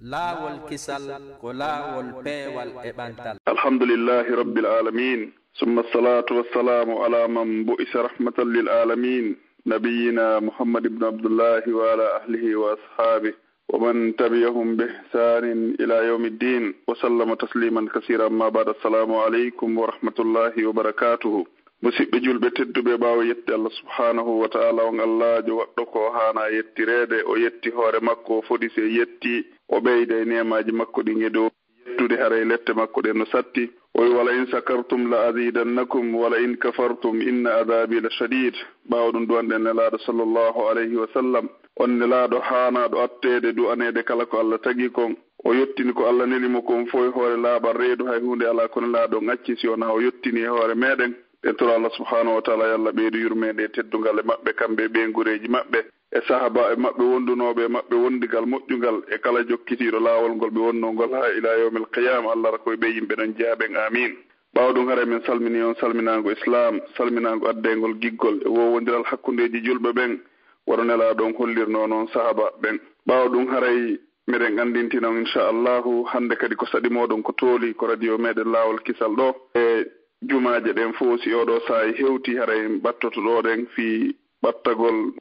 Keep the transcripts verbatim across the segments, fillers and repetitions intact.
Laawol kisal ko laawol peewal e ɓantal. الحمد لله رب العالمين، ثم الصلاة والسلام على من بعث رحمة للعالمين، نبينا محمد بن عبد الله وعلى أهله وأصحابه ومن تبعهم بإحسان إلى يوم الدين وسلم تسليما كثيرا. أما بعد، السلام عليكم ورحمة الله وبركاته. Musidɓe julɓe tedduɓe, ɓaawo yetti Allah subhanahu wa ta'ala, on Allaajo waɗɗo ko haana yettireede, o yetti hoore makko, o fodi si yetti, o ɓeyda e neemaaji makko ɗin e dow yettude, haray lette makko ɗen no satti. O wi: "Wala in shakartum la azidannakum, wala in kafartum inna azabi la shadid." Ɓaawo ɗum du'anɗen Nelaaɗo sallallahu alayhi wa sallam, on Nelaaɗo haanaaɗo atteede, du'aneede kala ko Allah tagi kon. O yettini ko Allah neli mo kon fow e hoore laaɓal reedu, hay huunde alaa ko Nelaaɗo on acci si wonaa o yettini e hoore meɗen. Ɗen toro Allah subhanahu wa ta'ala, yo Allah ɓeydu yurmeende e teddungal e maɓɓe, kamɓe e ɓeynguureeji maɓɓe, e sahaabaaɓe maɓɓe wondunooɓe e maɓɓe wondigal moƴƴungal, e kala jokkitiiɗo laawol ngol ɓe wonnoo ngol haa ila yawmil qiyaama. Allah ara ko e ɓee yimɓe ɗon jeyaa ɓen. Aamiin. Ɓaawo ɗum, haray men salminii on salminaango Islaam, salminaango addeengol giggol e woowondiral hakkundeeji julɓe ɓen, wano Nelaaɗo on hollirnoo non sahaabaaɓe ɓen. Ɓaawo ɗum, haray meɗen anndintina on, inchallahu, hannde kadi ko saɗi mooɗon ko tooli, ko radio meɗen Laawol Kisal ɗoo. E jumaaje ɗen fow, si oo ɗoo saa'i hewtii, haray ɓattoto ɗoo ɗen fii ɓattagol.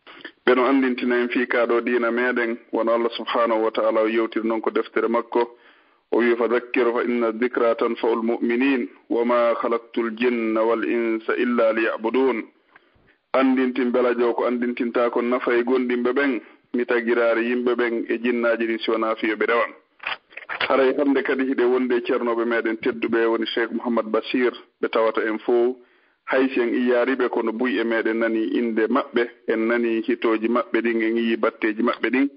Ɓe no anndintina en fii kaa ɗoo diina meɗen, wano Allah subhanahu wa ta'ala o yewtiri non ko deftere makko. O wi'i: "Fa dhakkir fa inna dhikra tanfa'ul mu'minin, wa ma khalaqtul jinna wal insa illa liya'budun." Anndintin, belajow, ko anndintinta kon nafay gomɗinɓe ɓen, mi tagiraali yimɓe ɓen e jinnaaji ɗin si wonaa fii yo ɓe rewan. Haray hannde kadi hiɗen wondi e ceernooɓe meɗen tedduɓe, woni Cheikh Mouhammad Bachir, ɓe tawata en fow, hay si en iyaari ɓe, kono buy e meɗen nanii innde maɓɓe, en nanii hitooji maɓɓe ɗin, en yii batteeji maɓɓe ɗin.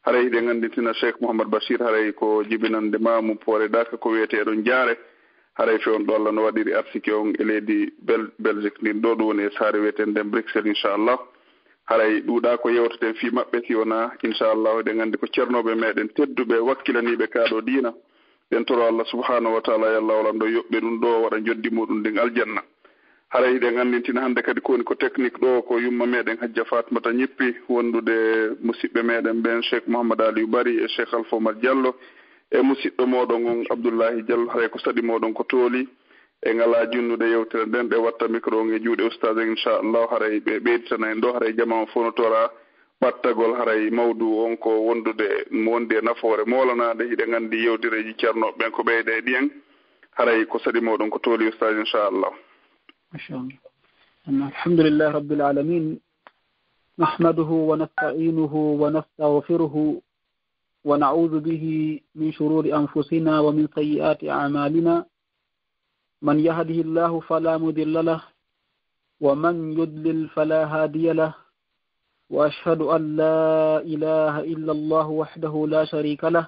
Haray hiɗen anndintina Cheikh Mouhammad Bachir, haray ko jibinannde maamu Poore Daaka, ko wi'etee ɗon Jaare. Haray fewndo ɗoo, Allah no waɗiri arsike on e leydi Bel-, Belgique ndin ɗoo, ɗum woni e saare wi'eteende Bruxelles, inchallah. Haray ɗuuɗaa ko yewteten fii maɓɓe si wonaa, inchallah, hiɗen anndi ko ceernooɓe meɗen tedduɓe, wakkilaniiɓe kaa ɗoo diina. Ɗen toro Allah subhanahu wa ta'ala, yo Allah walan ɗoo yoɓɓe ɗum ɗoo, waɗa njoddi muuɗum ndin aljanna. Haray hiɗen anndintina hannde kadi ko woni ko technique ɗoo, ko yumma meɗen Hajja Fatmata Ñippi, wondude e musiɓɓe meɗen ɓen, Cheikh Mouhammad Aliou Bari e Cheikh Alpha Oumar Diallo, e musiɗɗo mooɗon on Abdoulahi Diallo. Haray ko saɗi mooɗon ko tooli, en alaa junnude yewtere nden, ɗe watta micro on e juuɗe ustaas en, inchallah, haray ɓe ɓeyditana en ɗoo, haray jamaa on fow no tora ɓattagol, haray mawduu on ko wondude, wondi e nafoore moolanaande. Hiɗen anndi yewtereeji ceernooɓe ɓen ko ɓeyda e ɗiyen, haray ko saɗi mooɗon ko tooli, ustaas, inchallah. Machallah. الحمد لله رب العالمين، نحمده ونستعينه ونستغفره، ونعوذ به من شرور أنفسنا ومن سيئات أعمالنا. من يهده الله فلا مضل له، ومن يضلل فلا هادي له، وأشهد أن لا إله إلا الله وحده لا شريك له،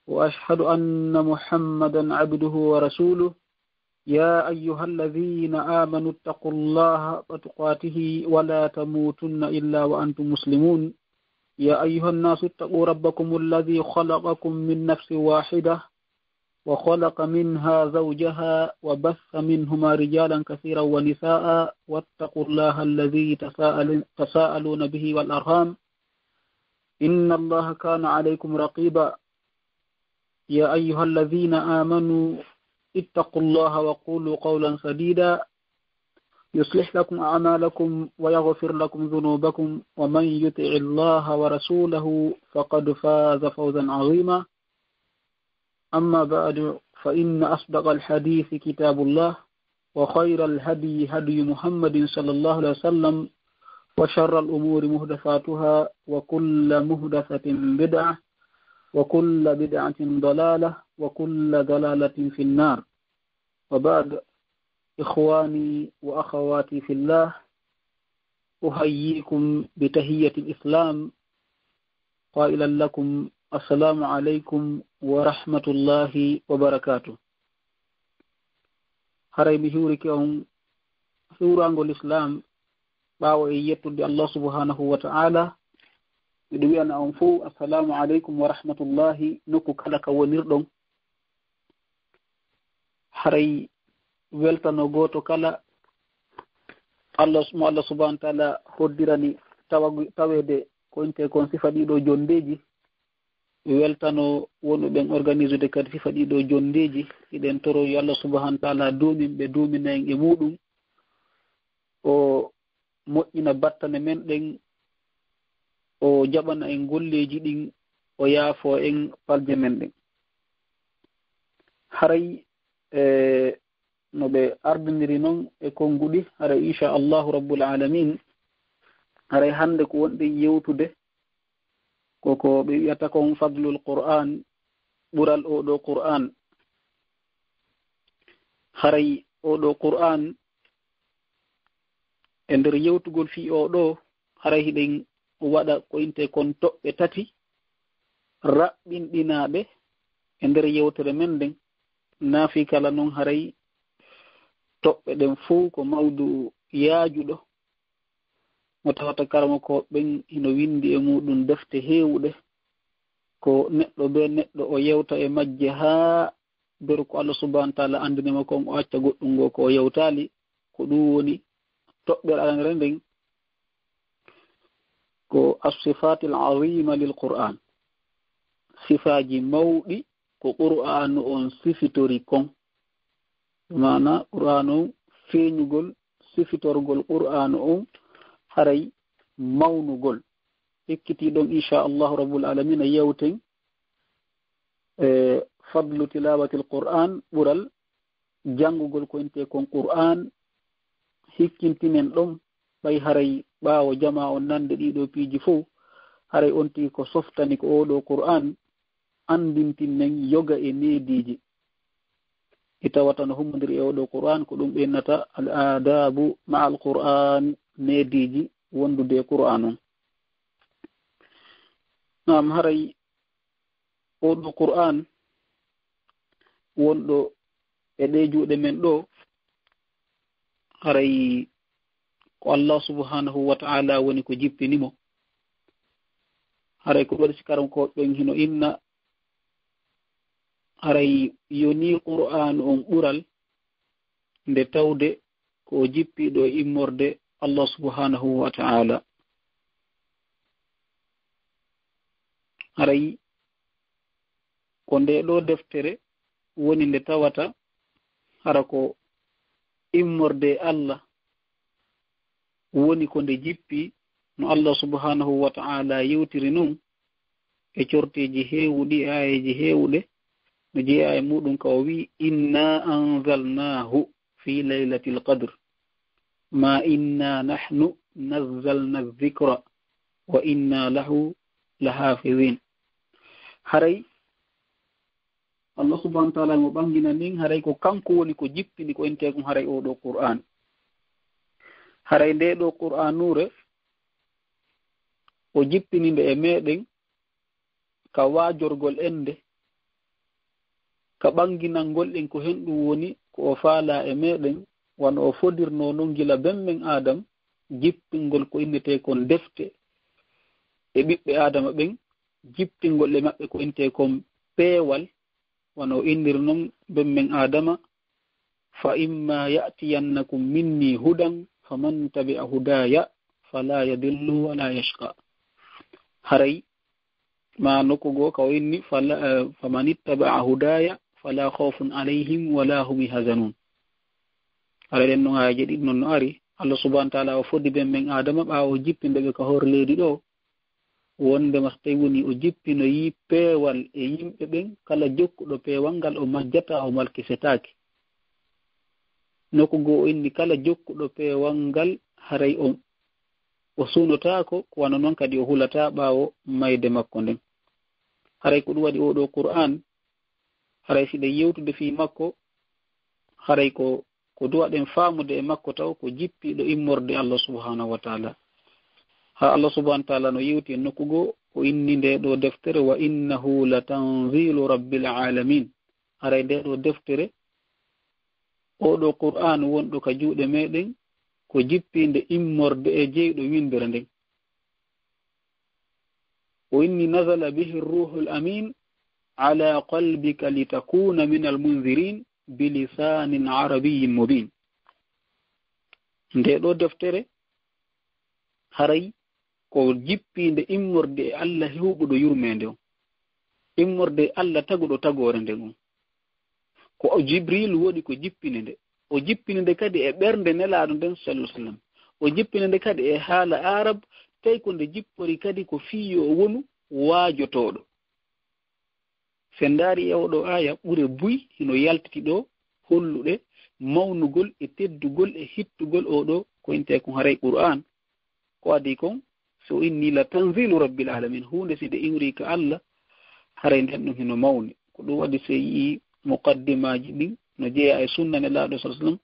وأشهد أن محمدا عبده ورسوله. يا أيها الذين آمنوا اتقوا الله حق تقاته ولا تموتن إلا وأنتم مسلمون. يا أيها الناس اتقوا ربكم الذي خلقكم من نفس واحدة وخلق منها زوجها وبث منهما رجالا كثيرا ونساء واتقوا الله الذي تساءل-، تساءلون به والأرحام، إن الله كان عليكم رقيبا. يا أيها الذين آمنوا اتقوا الله وقولوا قولا سديدا، يصلح لكم أعمالكم ويغفر لكم ذنوبكم، ومن يطع الله ورسوله فقد فاز فوزا عظيما. أما بعد، فإن أصدق الحديث كتاب الله، وخير الهدي هدي محمد صلى الله عليه وسلم، وشر الأمور محدثاتها، وكل محدثة بدعة، وكل بدعة ضلالة، وكل ضلالة في النار. وبعد، إخواني وأخواتي في الله، أحييكم بتحية الإسلام، قائلا لكم: السلام عليكم ورحمة الله وبركاته. Haray mi hiwrike on hiwraango Lislaam, ɓaawo e yettude Allah subhanahu wa ta'ala, miɗo wi'ana on fow, Assalaamu aleykum wa rahmatullahi, nokku kala ka wonirɗon. Haray weltano gooto kala, Allah, mo Allah subhanahu wa ta'ala hoddirani tawa-, taweede ko inte kon sifa ɗiɗo jondeeji. weltano wonɓe ɓen organisude kadi sifa ɗiɗo jondeeji. Hiɗen toro yo Allah subhanahu wa taala duumin ɓe, duumina en e muɗum. O moƴƴina battane men ɗen, o jaɓana en golleeji ɗin, o yaafo en palje men ɗen. Haray, e, no ɓe ardiniri non e konnguɗi, haray inchallahu rabbul alamin, haray hannde ko wonɗen yewtude, ko ko ɓe wi'ata kon fadlul Qur'an, ɓural oo ɗoo Qur'an. Haray oo ɗoo Qur'an, e nder yewtugol fii oo ɗoo, haray hiɗen waɗa ko intee kon toɓɓe tati raɓɓinɗinaaɗe e nder yewtere men nden. Naa fii kala non, haray toɓɓe ɗen fow ko mawdu yaajuɗo, mo tawata karamokooɓe ɓen hino winndi e muɗum defte heewuɗe, ko neɗɗo bee neɗɗo o yewta e majje haa nder ko Allah subhanahu wa taala anndini mo kon, o acca goɗɗum ngoo ko o yewtaali. Ko ɗum woni toɓɓere aranere nden, ko as-sifatil azima lil Qur'an, sifaaji mawɗi ko Qur'aanu on sifitori kon. Maana Qur'aanu on feeñugol, sifitorgol Qur'aanu on haray mawnugol. Ekkitii ɗon, inchallahu rabbul alamina, yewten e fadlu tilawatil Qur'an, ɓural janngugol ko intee kon Qur'an. Hikkintinen ɗon, ɓay haray ɓaawo jamaa on nande ɗiɗo piiji fow, haray on tigi ko softani ko oo ɗoo Qur'an, anndintinnen yoga e neediiji. E tawata no hummondiri e oo ɗoo Qur'an, ko ɗum ɓe innata al adabu ma al Qur'an, neediiji wondude e Qur'an on. Naam, haray oo ɗoo Qur'an wonɗo e ɗee juuɗe men ɗoo, haray ko Allah subhanahu wa ta'ala woni ko jippini mo. Haray ko waɗi si karamokooɓe ɓen hino inna, haray yonii Qur'aanu on ɓural nde tawde ko o jippiiɗo e immorde Allah subhanahu wa ta'ala. Haray ko ndee ɗoo deftere woni nde tawata hara ko immorde e Allah woni ko nde jippi, no Allah subhanahu wa ta'ala yewtiri non e corteeji heewuɗi, e aayeeji heewuɗe, no jeyaa e muɗum ka o wi'i, "Inna anzalnahu fi laylatil qadr, ma inna nahnu nazzalna dhikra, wa inna lahu lahafizin." Haray Allah subhanahu wa ta'ala mo ɓangina nin, haray ko kanko woni ko jippini ko intee kon haray oo ɗoo Qur'an. Haray ndee ɗoo Qur'anuure, o jippini nde e meɗen ka waajorgol en nde, ka ɓanginangol en ko hen ɗum woni ko o faalaa e meɗen, wano o fodirnoo non gila ben men Aadam, jippingol ko innetee kon defte e ɓiɓɓe Aadama ɓen, jippingol e maɓɓe ko intee kon peewal, wano o inniri non ben men Aadama, "Fa imma ya'tiyannakum minni hudan, faman tabi'a hudaya, fala yadillu wala yashqa." Haray, ma nokku goo ka o inni, fala, eh, "Faman ittaba'a hudaya, fala khawfun alayhim wala hum yahzanun." Haray ɗen non aayeeje ɗiɗi non no ari, Allah subhanahu wa ta'ala o fodi ben men Aadama ɓaawo o jippinde ɓe ka hoore leydi ɗoo, wonndema so tawi woni o jippinoyi peewal e yimɓe ɓen, kala jokkuɗo peewal ngal o majjataa, o malkisetaake. Nokku goo o inni kala jokkuɗo peewal ngal haray o, o sunotaako, ko wano non kadi o hulataa ɓaawo mayde makko nden. Haray ko ɗum waɗi oo ɗoo Qur'an, haray si ɗen yewtude fii makko, haray ko, ko duwaɗen faamude e makko taw ko jippiiɗo immorde Allah subhanahu wa ta'ala. Haa Allah subhanahu wa ta'ala no yewti e nokku goo, o inni ndee ɗoo deftere, "Wa innahu latanzilu rabbil alamin." Haray ndee ɗoo deftere, oo ɗoo Qur'an wonɗo ka juuɗe meɗen, ko jippiinde immorde e jeyɗo winndere nden. O inni, "Nazala bihi ruhul amin ala qalbika litakuna minal munzirin bilisanin arabiyyin mubin." Ndee ɗoo deftere, haray ko jippiinde immorde e Allah heewɓuɗo yurmeende on. immorde e Allah taguɗo tagoore nden on. Ko o Jibril woni ko jippini nde. O jippini nde kadi e ɓernde Nelaaɗo nden, sallallahu alaihi wasallam. O jippini nde kadi e haala Arab, tawi ko nde jippori kadi ko fii yo o wonu waajotooɗo. Si en ndaari e oɗo aaya, ɓure buy hino yaltiti ɗo, holluɗe mawnugol e teddugol e hittugol oɗo ko intee kon haray Qur'aan. Ko adii kon, so inni la tanzilu rabbil alamin, huunde si nde iwri ka Allah, haray nden ɗum hino mawni. Ko ɗum waɗi si yi'i muqaddimaaji ɗin no jeyaa e sunna Nelaaɗo, sallallahu alaihi wasallam,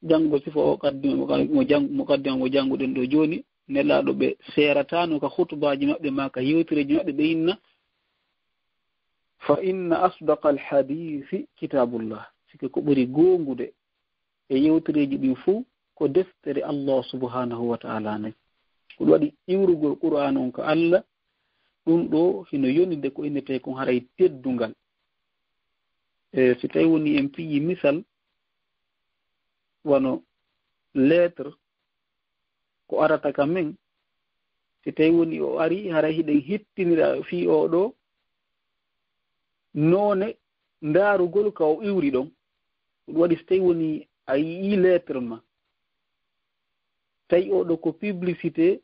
janngo sifa o muqaddima mo jang-, muqaddima mo jannguɗen ɗo jooni, Nelaaɗo ɓe seerataano ka khutbaaji maɓɓe maa ka yewtireeji maɓɓe, ɓe inna, fa inna asdaqal hadiisi kitaabullah. Sike ko ɓuri goongude e yewtereeji ɗin fow ko deftere Allah subhanahu wa ta'ala nden. Ko ɗum waɗi iwrugol Qur'aan on ka Allah, ɗum ɗo hino yonide ko innetee kon haray teddungal. E, si tawi woni en piyi misal, wano lettre ko arata ka men, si tawi woni o ari, haray hiɗen hittinira fii oo ɗoo noone ndaarugol ka o iwri ɗon. Ko ɗum waɗi si tawi woni a yi'i lettre ma, tawi oo ɗoo ko publicité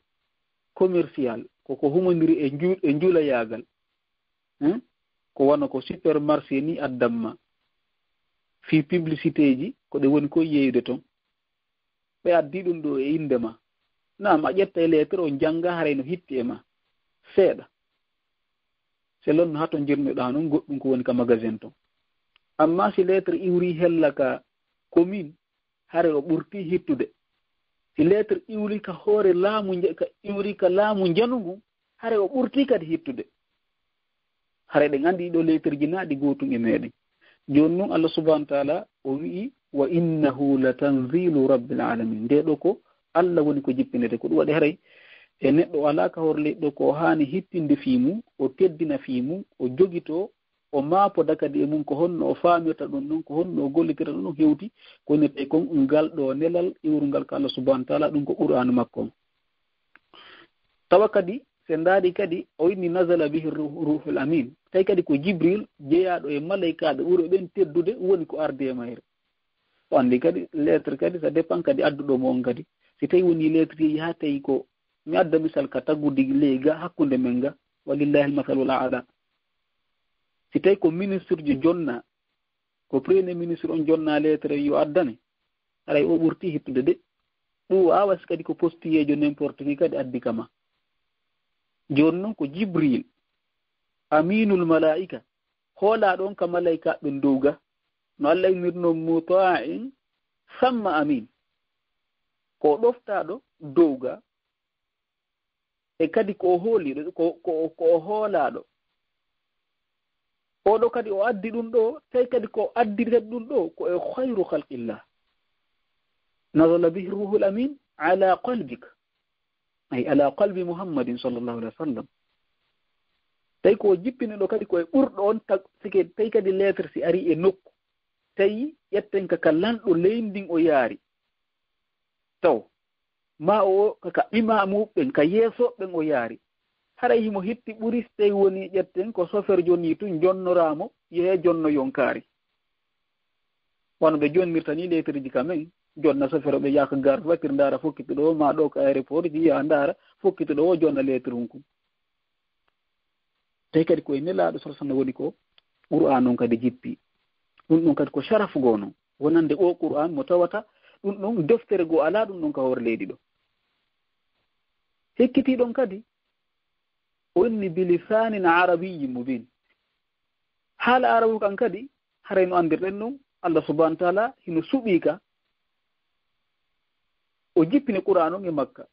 commercial, ko ko humondiri e nju-, e njulayaagal. Hmm? Ko wano ko supermarché ni addan ma. Fii publicitéji, ko ɗe woni ko yeeyude ton. Ɓe addi ɗum ɗo e innde ma. Naam, a ƴetta e lettre on jannga, haray no hitti e ma. Seeɗa. Selon no haton jirnoɗaa non goɗɗum ko woni ka magasin ton. Amma si lettre iwri hella ka commune, haray o ɓurti hittude. Si lettre iwri ka hoore laamu nja-, ka iwri ka laamu njanu ngun, haray o ɓurti kadi hittude. Haray ɗen anndi ɗo lettre ji naa ɗi gootum e meɗen. Jooni non Allah subhanahu wa ta'ala o wi'i, "Wa innahu la tanzilu rabbil alamin." Nde ɗo ko Allah woni ko jippinete. Ko ɗum waɗi haray e neɗɗo alaa ka hoore leydi ɗo ko haani hittinde fii mum, o teddina fii mum, o jogitoo, o maapoda kadi e mum ko honno o faamirta ɗum ɗon, ko honno o gollitirta ɗum ɗon hewti, ko innetee kon ngal ɗo nelal iwrungal ka Allah subhanahu wa ta'ala, ɗum ko Qur'aanu makko on. Tawa kadi, si en ndaari kadi, o inni nazala bihi ruh-, ruhul amin. Tawi kadi ko Jibril, jeyaaɗo e malaykaaɓe ɓurɓe ɓen teddude, woni ko ardi e mayre. O anndi kadi, lettre kadi, ça dépend kadi adduɗo mo on kadi. Si tawi woni lettre yaha tawi ko, mi adda misal ka tagudi ley ga, hakkunde men ga, walillahi al-masalul a'la. Si tawi ko ministre jo jonna, ko premier ministre on jonna lettre yo addane, haray o ɓurti hittude de. Ɗum waawa si kadi ko postiyeejo n'importe qui kadi addi kama. Jooni non ko Jibril, aminul malaa'ika, hoolaaɗo on ka malaa'ikaaɓe dow ga. No Allah innirnoo, muta'in samma amin. Ko ɗoftaaɗo dow ga, e kadi ko o hooliiɗo, ko, ko, ko o hoolaaɗo. Oɗo kadi o addi ɗum ɗo, tawi kadi ko addi kadi ɗum ɗo, ko e khayru khalqillah. Nazala bihi ruhul amin ala qalbik. Ay, ala qalbi Muhammadin sallallahu alaihi wasallam. Tawi ko o jippini ɗo kadi ko e ɓurɗo on tag-, sike, tawi kadi lettre si ari e nokku. Tawi ƴetten ka, ka lanɗo leydi ndin o yaari. Taw, ma o ka, ka imaamu ɓen, ka yeeso ɓen o yaari. Haray himo hitti ɓuri si tawi woni ƴetten ko sofer joni tun jonnoraamo, yehe jonno yonkaari. Wano ɓe jonnirta ni lettre ji ka men, jonna sofer ɓe yaaka gare voiture ndaara fokkito ɗo, ma ɗo ka aéroport ji yaha ndaara fokkito ɗo o jonna lettre hun kun. Tawi kadi ko e Nelaaɗo sallallahu alaihi wasallam woni ko Qur'aan on kadi jippi. Ɗum ɗon kadi ko sharafu goo non. Wonande o Qur'aan mo tawata ɗum ɗon deftere goo alaa ɗum ɗon ka hoore leydi ɗo. Hikkitii ɗon kadi, o inni bilisanin arabiyyin mubin. Haala Arabu kan kadi, haray no anndirɗen ɗum, Allah subhanahu wa ta'ala hino suɓii ka, o jippini Qur'aan on e makka.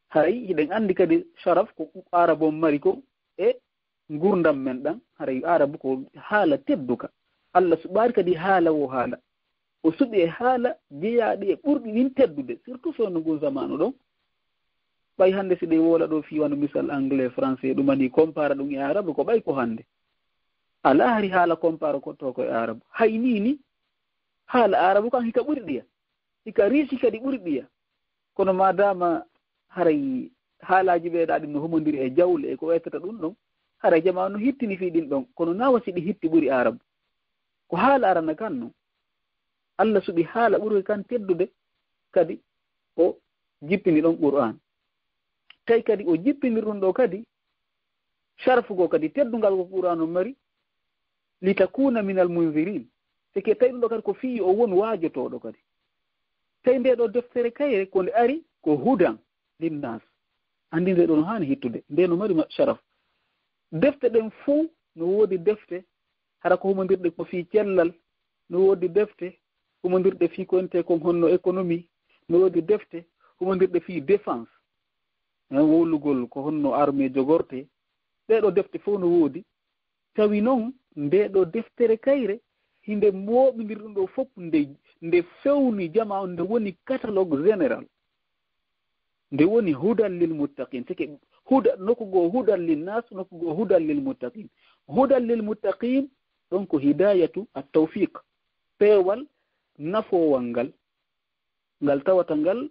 Haray hiɗen anndi kadi sharaf ko Arabu on mari ko e ngurdam men ɗan, haray Arabu ko haala tedduka. Allah suɓaari kadi haala wo haala. O suɓi e haala jeyaaɗi e ɓurɗi ɗin teddude, surtout fewndo ngun zamaanu ɗon. Ɓay hannde si ɗe woola ɗo fii wano misal anglais, français, ɗumani compara ɗum e Arabu, ko ɓay ko hannde. Alaa hari haala compara ko to ko e Arabu. Hay ni ni, haala Arabu kan hika ɓuri ɗiya. Hika riisi kadi ɓuri ɗiya. Kono maadaama haray haalaaji ɓeeɗaa ɗin no humondiri e jawle e ko ettata ɗum ɗon, hara jamaanu hittini fii ɗin ɗon, kono nawa si ɗi hitti ɓuri Aarabu. Ko haala arana kan non. Allah suɓi haala ɓuri kan teddude, kadi o jippini ɗon Qur'an. Tawi kadi o jippinir ɗum ɗo kadi, sharfu goo kadi, teddungal ko Qur'an on mari, "Litakuna minal munzirin." C'est que tawi ɗum ɗo kadi ko fii o won waajotooɗo kadi. Tawi nde ɗo deftere kayre ko nde ari ko hudan linnas. Anndi nde ɗo no haani hittude, nde no mari ma-, sharaf. Defte ɗen fow no woodi defte, hara ko humondirɗe ko fii cellal, no woodi defte humondirɗe fii ko entee kon honno économie, no woodi defte humondirɗe fii défense, eh, wowlugol ko honno armée jogortee. Ɗee ɗoo defte fow no woodi. Tawi non, ndee ɗoo deftere kayre, hinde mooɓindir ɗum ɗoo fof, nde, nde fewni jama on, nde woni catalogue général. Nde woni hudan lil muttaqin. C'est que huda, nokku goo hudan lin nas, nokku goo hudan lil muttaqin. Hudan lil muttaqin, ɗon ko hidayatu at tawfiq. Peewal nafoowal ngal, ngal tawata ngal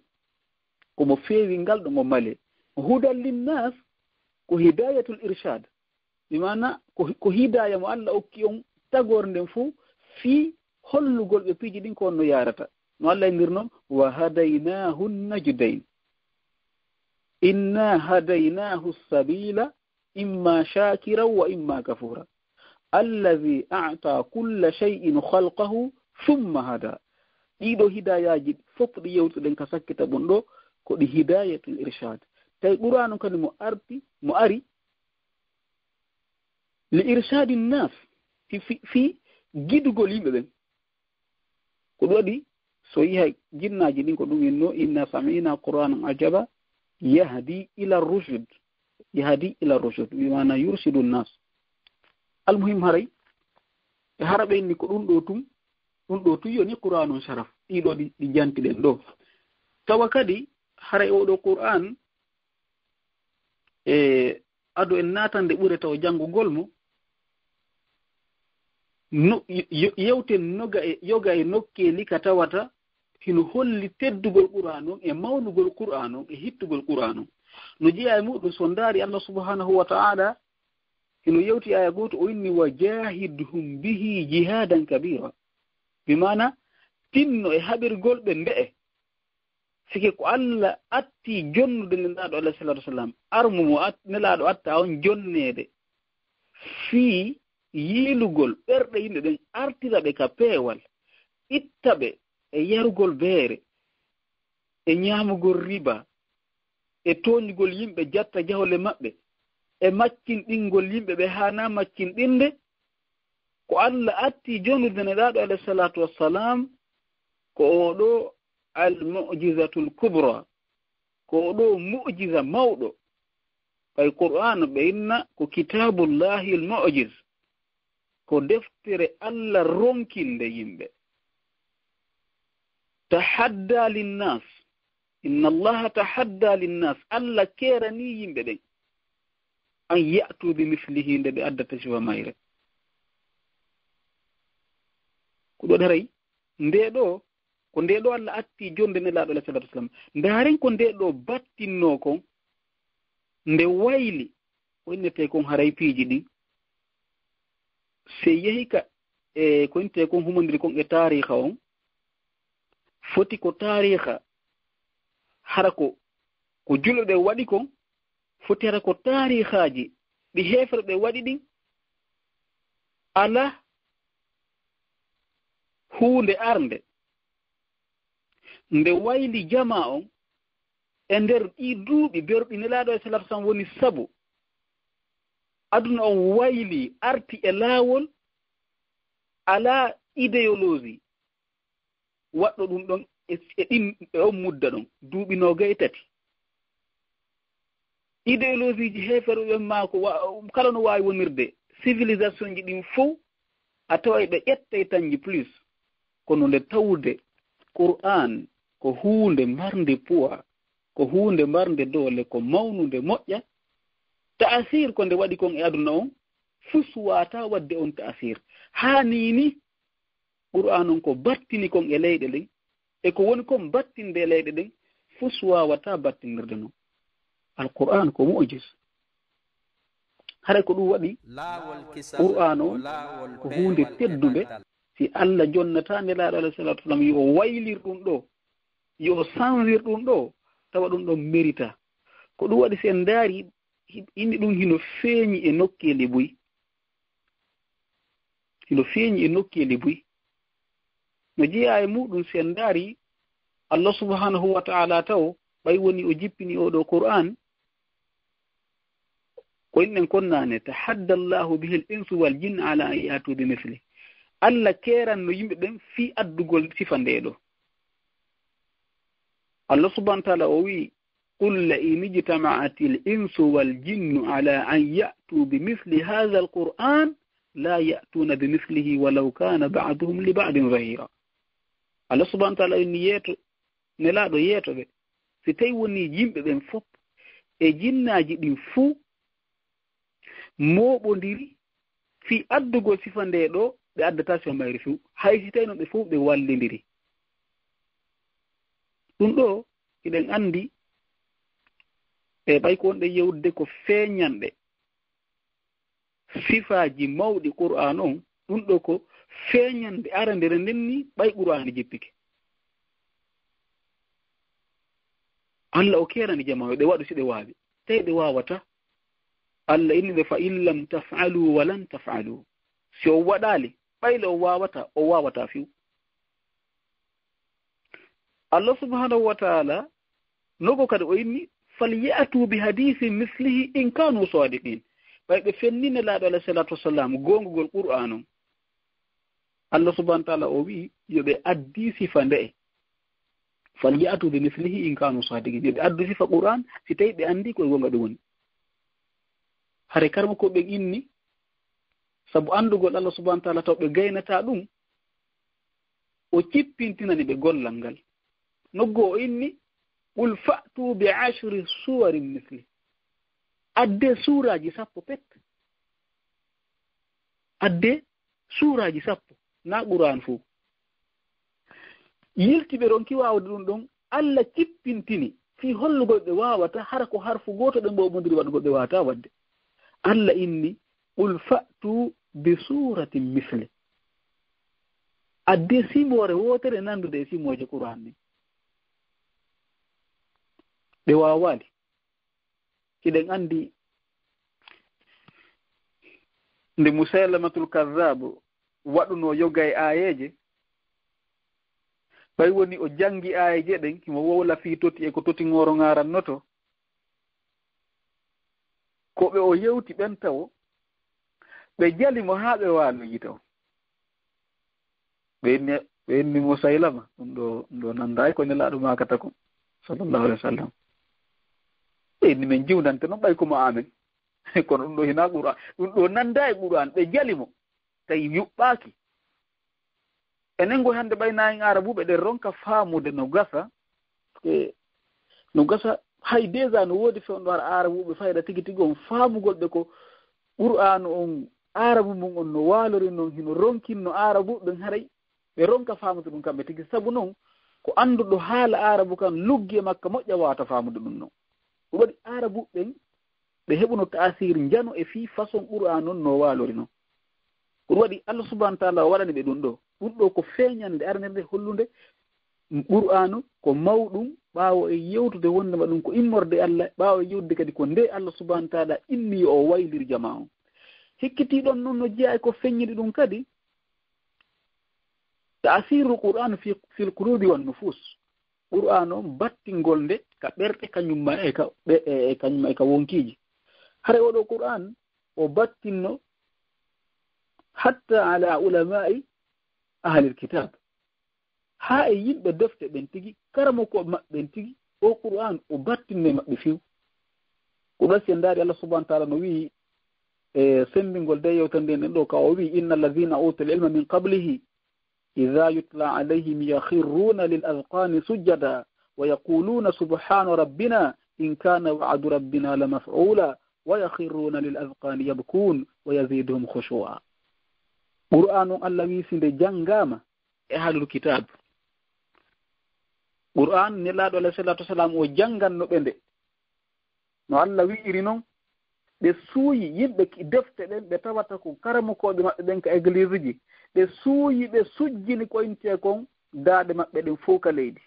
ko mo feewi ngal ɗo mo male. Hudan lin nas ko hidayatul irshad. Bi maana ko, ko hidaya mo Allah okki on tagore nden fof fii hollugol ɓe piiji ɗin ko on no yaarata. No Allah innir non, "Wa hadaynahu najdayn. Inna hadaynahu sabila imma shakiran wa imma kafura. Allazi a'ta kulla shay'in khalqahu thumma hada." Ɗiɗo hidayaaji fof ɗi yewtuɗen ka sakkita ɓun ɗo, ko ɗi hidayatul irshad. Tawi Qur'an on kadi mo arti, mo ari li irshadin nas, fi, fi, fi gidugol yimɓe ɓen. Ko ɗum waɗi, so yiha jinnaaji ɗin, ko ɗum inno, "Inna sami'na Qur'anan ajaba, yahdi ila rushd." Yahdi ila rushd, bi maana yurshidu nas. Almuhim, haray, e hara ɓe inni ko ɗum ɗo tun, ɗum ɗo tun yoni Qur'anun sharaf. Ɗiɗo ɗi, ɗi jantiɗen ɗo. Tawa kadi, haray oɗo Qur'an, e ado en naatande ɓure taw janngugol mo, no, yo-, yewten noga e, yoga e nokkeeli ka tawata hino holli teddugol Qur'an on e mawnugol Qur'an on e hittugol Qur'an on. No jeyaa e muɗum, so ndaari Allah subhanahu wa ta'ala hino yewti aya gooto, o inni, "Wa jahidhum bihi jihadan kabira." Bi maana, tinno e haɓirgol ɓe nde'e. Sike ko Allah atti jonnude Nelaaɗo alayhi salaatu wa salaam, armu mo at-, Nelaaɗo atta on jonneede fii yiilugol ɓerɗe yimɓe ɓen, artira ɓe ka peewal, itta ɓe e yarugol beere, e ñaamugol riba, e tooñugol yimɓe, jatta jahole maɓɓe, e maccinɗingol yimɓe ɓe haanaa maccinɗinde, ko Allah atti jonnude Nelaaɗo alayhi salaatu wa salaam, ko oo ɗoo al mu'jizatul kubra, ko oo ɗoo mu'jiza mawɗo. Ɓay Qur'aana ɓe inna ko kitaabullahi al mu'jiz, ko deftere Allah ronkinde yimɓe. Tahadda linnas, inna Allaha tahadda linnas, Allah keeranii yimɓe ɓen, an ya'tu bi mislihi, nde ɓe addata sifa mayre. Ko ɗo haray, nde ɗo, ko nde ɗo Allah atti jonde Nelaaɗo alayhi salatu wassalam. Ndaaren ko nde ɗo battinno kon, nde wayli, ko innete kon haray piiji ɗi. Se yehi ka, e ko innete kon humondiri kon e taariha on, foti ko taariha, hara ko, ko julɓe ɓe waɗi kon, foti hara ko taarihaaji ɗi heeferɓe waɗi ɗin, ala huunde arnde. Nde wayli jamaa on, e nder ɗii duuɓi berɗi Nelaaɗo e salatu sam woni sabu aduna on wayli, arti e laawol, alaa idéologie waɗɗo ɗum ɗon e, e ɗin, e on mudda ɗon, duuɓi noogay e tati. Idéologie ji heeferɓe ɓen maa ko wa-, kala no waawi wonirde, civilisation ji ɗin fow, a taway ɓe ƴettay tanji plus. Kono nde tawde Qur'an ko huunde marnde poids, ko huunde marnde doole, ko mawnunde moƴƴa, ta'asir ko nde waɗi kon e aduna on, fus waata waɗde on ta'asir. Haa nii ni, Qur'an on ko battini kon e leyɗe ɗen, e ko woni kon battinde e leyɗe ɗen, fus waawata battinirde non. Al-Qur'an ko mu'jiz. Haray ko ɗum waɗi Qur'aan on ko huunde teddunde. Si Allah jonnataa Nelaaɗo alayhi salaatu wa salaam yo o waylir ɗum ɗo, yo o sanzir ɗum ɗo, tawa ɗum ɗon mérita. Ko ɗum waɗi si en ndaari, hi-, inni ɗum hino feeñi e nokkeeli buy. Hino feeñi e nokkeeli buy. No jeyaa e muɗum si en ndaari, Allah subhanahu wa ta'ala taw, ɓay woni o jippini oo ɗoo Qur'aan, ko inɗen kon naane, "Tahadda Allahu bihil insu wal jinna ala an ya'tu bi misli." Allah keeranno yimɓe ɓen fii addugol sifa ndee ɗoo. Allah subhanahu wa ta'ala o wi'i, "Qul la in ijtama'atil insu wal jinnu ala an ya'tu bi misli hadhal Qur'an la ya'tuna bi mislihi walaw kana ba'duhum li ba'din zahira." Allah subhanahu wa ta'ala inni yeeto, Nelaaɗo yeeto ɓe. Si tawi woni yimɓe ɓen fof e jinnaaji ɗin fuu mooɓondiri fii addugol sifa ndee ɗoo, ɓe addataa sifa mayri few, hay si tawi non ɓe fof ɓe wallindiri. Ɗum ɗoo, hiɗen anndi, e ɓay ko wonɗen yewtude ko feeñanɗe sifaaji mawɗi Qur'aan on, ɗum ɗoo ko feeñanɗe arandere nden ni ɓay Qur'aan jippike. Allah o keerani jamaa o, ɓe waɗu si ɓe waawi. Tawi ɓe waawataa. Allah inni ɓe, "Fa in lam taf'alu wa lan taf'alu." Si o waɗaali, ɓay le o waawataa, o waawataa few. Allah subhanahu wa ta'ala, nogo kadi o inni, "Falya'tu bi hadithin mislihi in kanu sadiqin." Ɓay ɓe fenni Nelaaɗo alayhi salatu wassalam, goongugol Qur'aan on. Allah subhanahu wa ta'ala o wi'i, yo ɓe addi sifa nde'e. "Falya'tu bi mislihi in kanu sadiqin." Yo ɓe addu sifa Qur'aan, si tawi ɓe anndi ko e goonga ɗum woni. Hare karma ko ɓe inni, sabu anndugol Allah subhanahu wa ta'ala taw ɓe gaynataa ɗum, o cippintinani ɓe gollal ngal. Noggo o inni, "Qul fa'tu bi ashri suwarin misli." Adde suuraaji sappo pet. Adde suuraaji sappo, na Qur'aan fow. Yilti ɓe ronki waawde ɗum ɗon, Allah cippintini fii hollugol ɓe waawata, hara ko harfu gooto ɓe mboomondiri waɗugol ɓe waawata waɗde. Allah inni, "Qul fa'tu bi suratin misli." Adde simoore wootere nanndude e simooje Qur'aan ni. Ɓe waawaali. Hiɗen anndi nde Musaylamatul Kazzaabu waɗunoo yoga e aayeeje, ɓay woni o janngi aayeeje ɗen, himo wowla fii toti e ko toti ŋooro ŋaarannoto. Ko ɓe o yewti ɓen tawo, ɓe jali mo haa ɓe waaloyi tawo. Ɓe inni, ɓe inni Musaylama, ɗum ɗo, ɗum ɗo nanndaay ko Nelaaɗo maakata kon, sallallahu alaihi wasallam. Ɓe inni, "Men jiwdante non ɓay ko mo amen." Kono ɗum ɗo hinaa Qur'aan, ɗum ɗo nanndaay Qur'aan, ɓe jali mo, tawi yuɓɓaaki. Enen go hannde ɓay na en Aarabuuɓe ɗen ronka faamude no gasa, e no gasa hay déjà no woodi fewndo har Aarabuuɓe fayda tigi tigi on faamugol ɓe ko Qur'aanu on Aarabu mum on no waalori non hino ronkin no Aarabuuɓe ɓen haray ɓe ronka faamude ɗum kamɓe tigi. Sabu non ko annduɗo haala Aarabu kan luggi e makka moƴƴa waawata faamude ɗum non. Ko waɗi Aarabuuɓe ɓen ɓe heɓuno taasir njano e fii façon Qur'aan on no waalori non. Ko ɗum waɗi Allah subhanahu wa ta'ala o waɗani ɓe ɗum ɗo. Ɗum ɗo ko feeñannde arnere nde hollunde Qur'aanu ko mawɗum ɓaawo e yewtude wondema ɗum ko immorde Allah, ɓaawo e yewtude kadi ko nde Allah subhanahu wa ta'ala inni yo o waylir jamaa on. Hikkiti ɗon non no jeyaa e ko feññini ɗum kadi, ta'sirul Qur'aan fi, fil qulubi wan nufus. Qur'aan on battingol nde ka ɓerɗe kañum ma e ka ɓe-, e, e kañum ma e ka wonkiiji. Hare oɗo Qur'aan o battinno hatta ala ulama'i ahlil kitab. Haa e yimɓe defte ɓen tigi, karamokooɓe maɓɓe ɓen tigi, o Qur'aan o battinno e maɓɓe few. Ko ɗon si en ndaari Allah subhanahu wa ta'ala no wi'i, e sembingol de yewtande en ɗo ka o wi'i, "Inna alladhina utul ilma min qablihi, idha yutla alayhim yakhirruna lil azqani sujjada, wa yaquluna subhana rabbina in kana wa'du rabbina la maf'ula, wa yakhirruna lil azqani yabkun, wa yaziduhum khushu'a." Qur'aan on Allah wi'i si nde janngaama, e ahlul kitab. Qur'aan, Nelaaɗo alayhi salatu wasalam o jannganno ɓe nde. No Allah wi'iri non, ɓe suuyi yimɓe ki-, defte ɗen, ɓe tawata ko karamokooɓe maɓɓe ɓen ka église ji, ɓe suuyi, ɓe sujjini ko intee kon daaɗe maɓɓe ɗen fow ka leydi.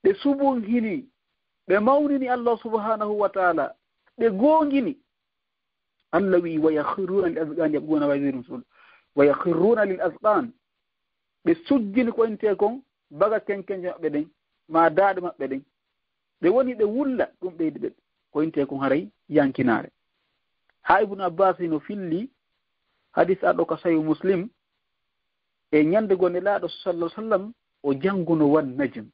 Ɓe subunhini, ɓe mawnini Allah subhanahu wa ta'ala, ɓe goongini. Allah wi'i, "Wa yakhiruna lil azqan yabghuna ma yuridun sul." "Wa yakhiruna lil azqan." Ɓe sujjini ko intee kon baga kenkenje maɓɓe ɗen, ma daaɗe maɓɓe ɗen. Ɓe woni ɓe wulla, ɗum ɓeydi ɓe ko intee kon haray yankinaare. Haa Ibnu Abbas hino filli hadis arɗo ka Sahih Muslim, e ñande goo Nelaaɗo sallallahu alaihi wasallam o jannguno wan najm.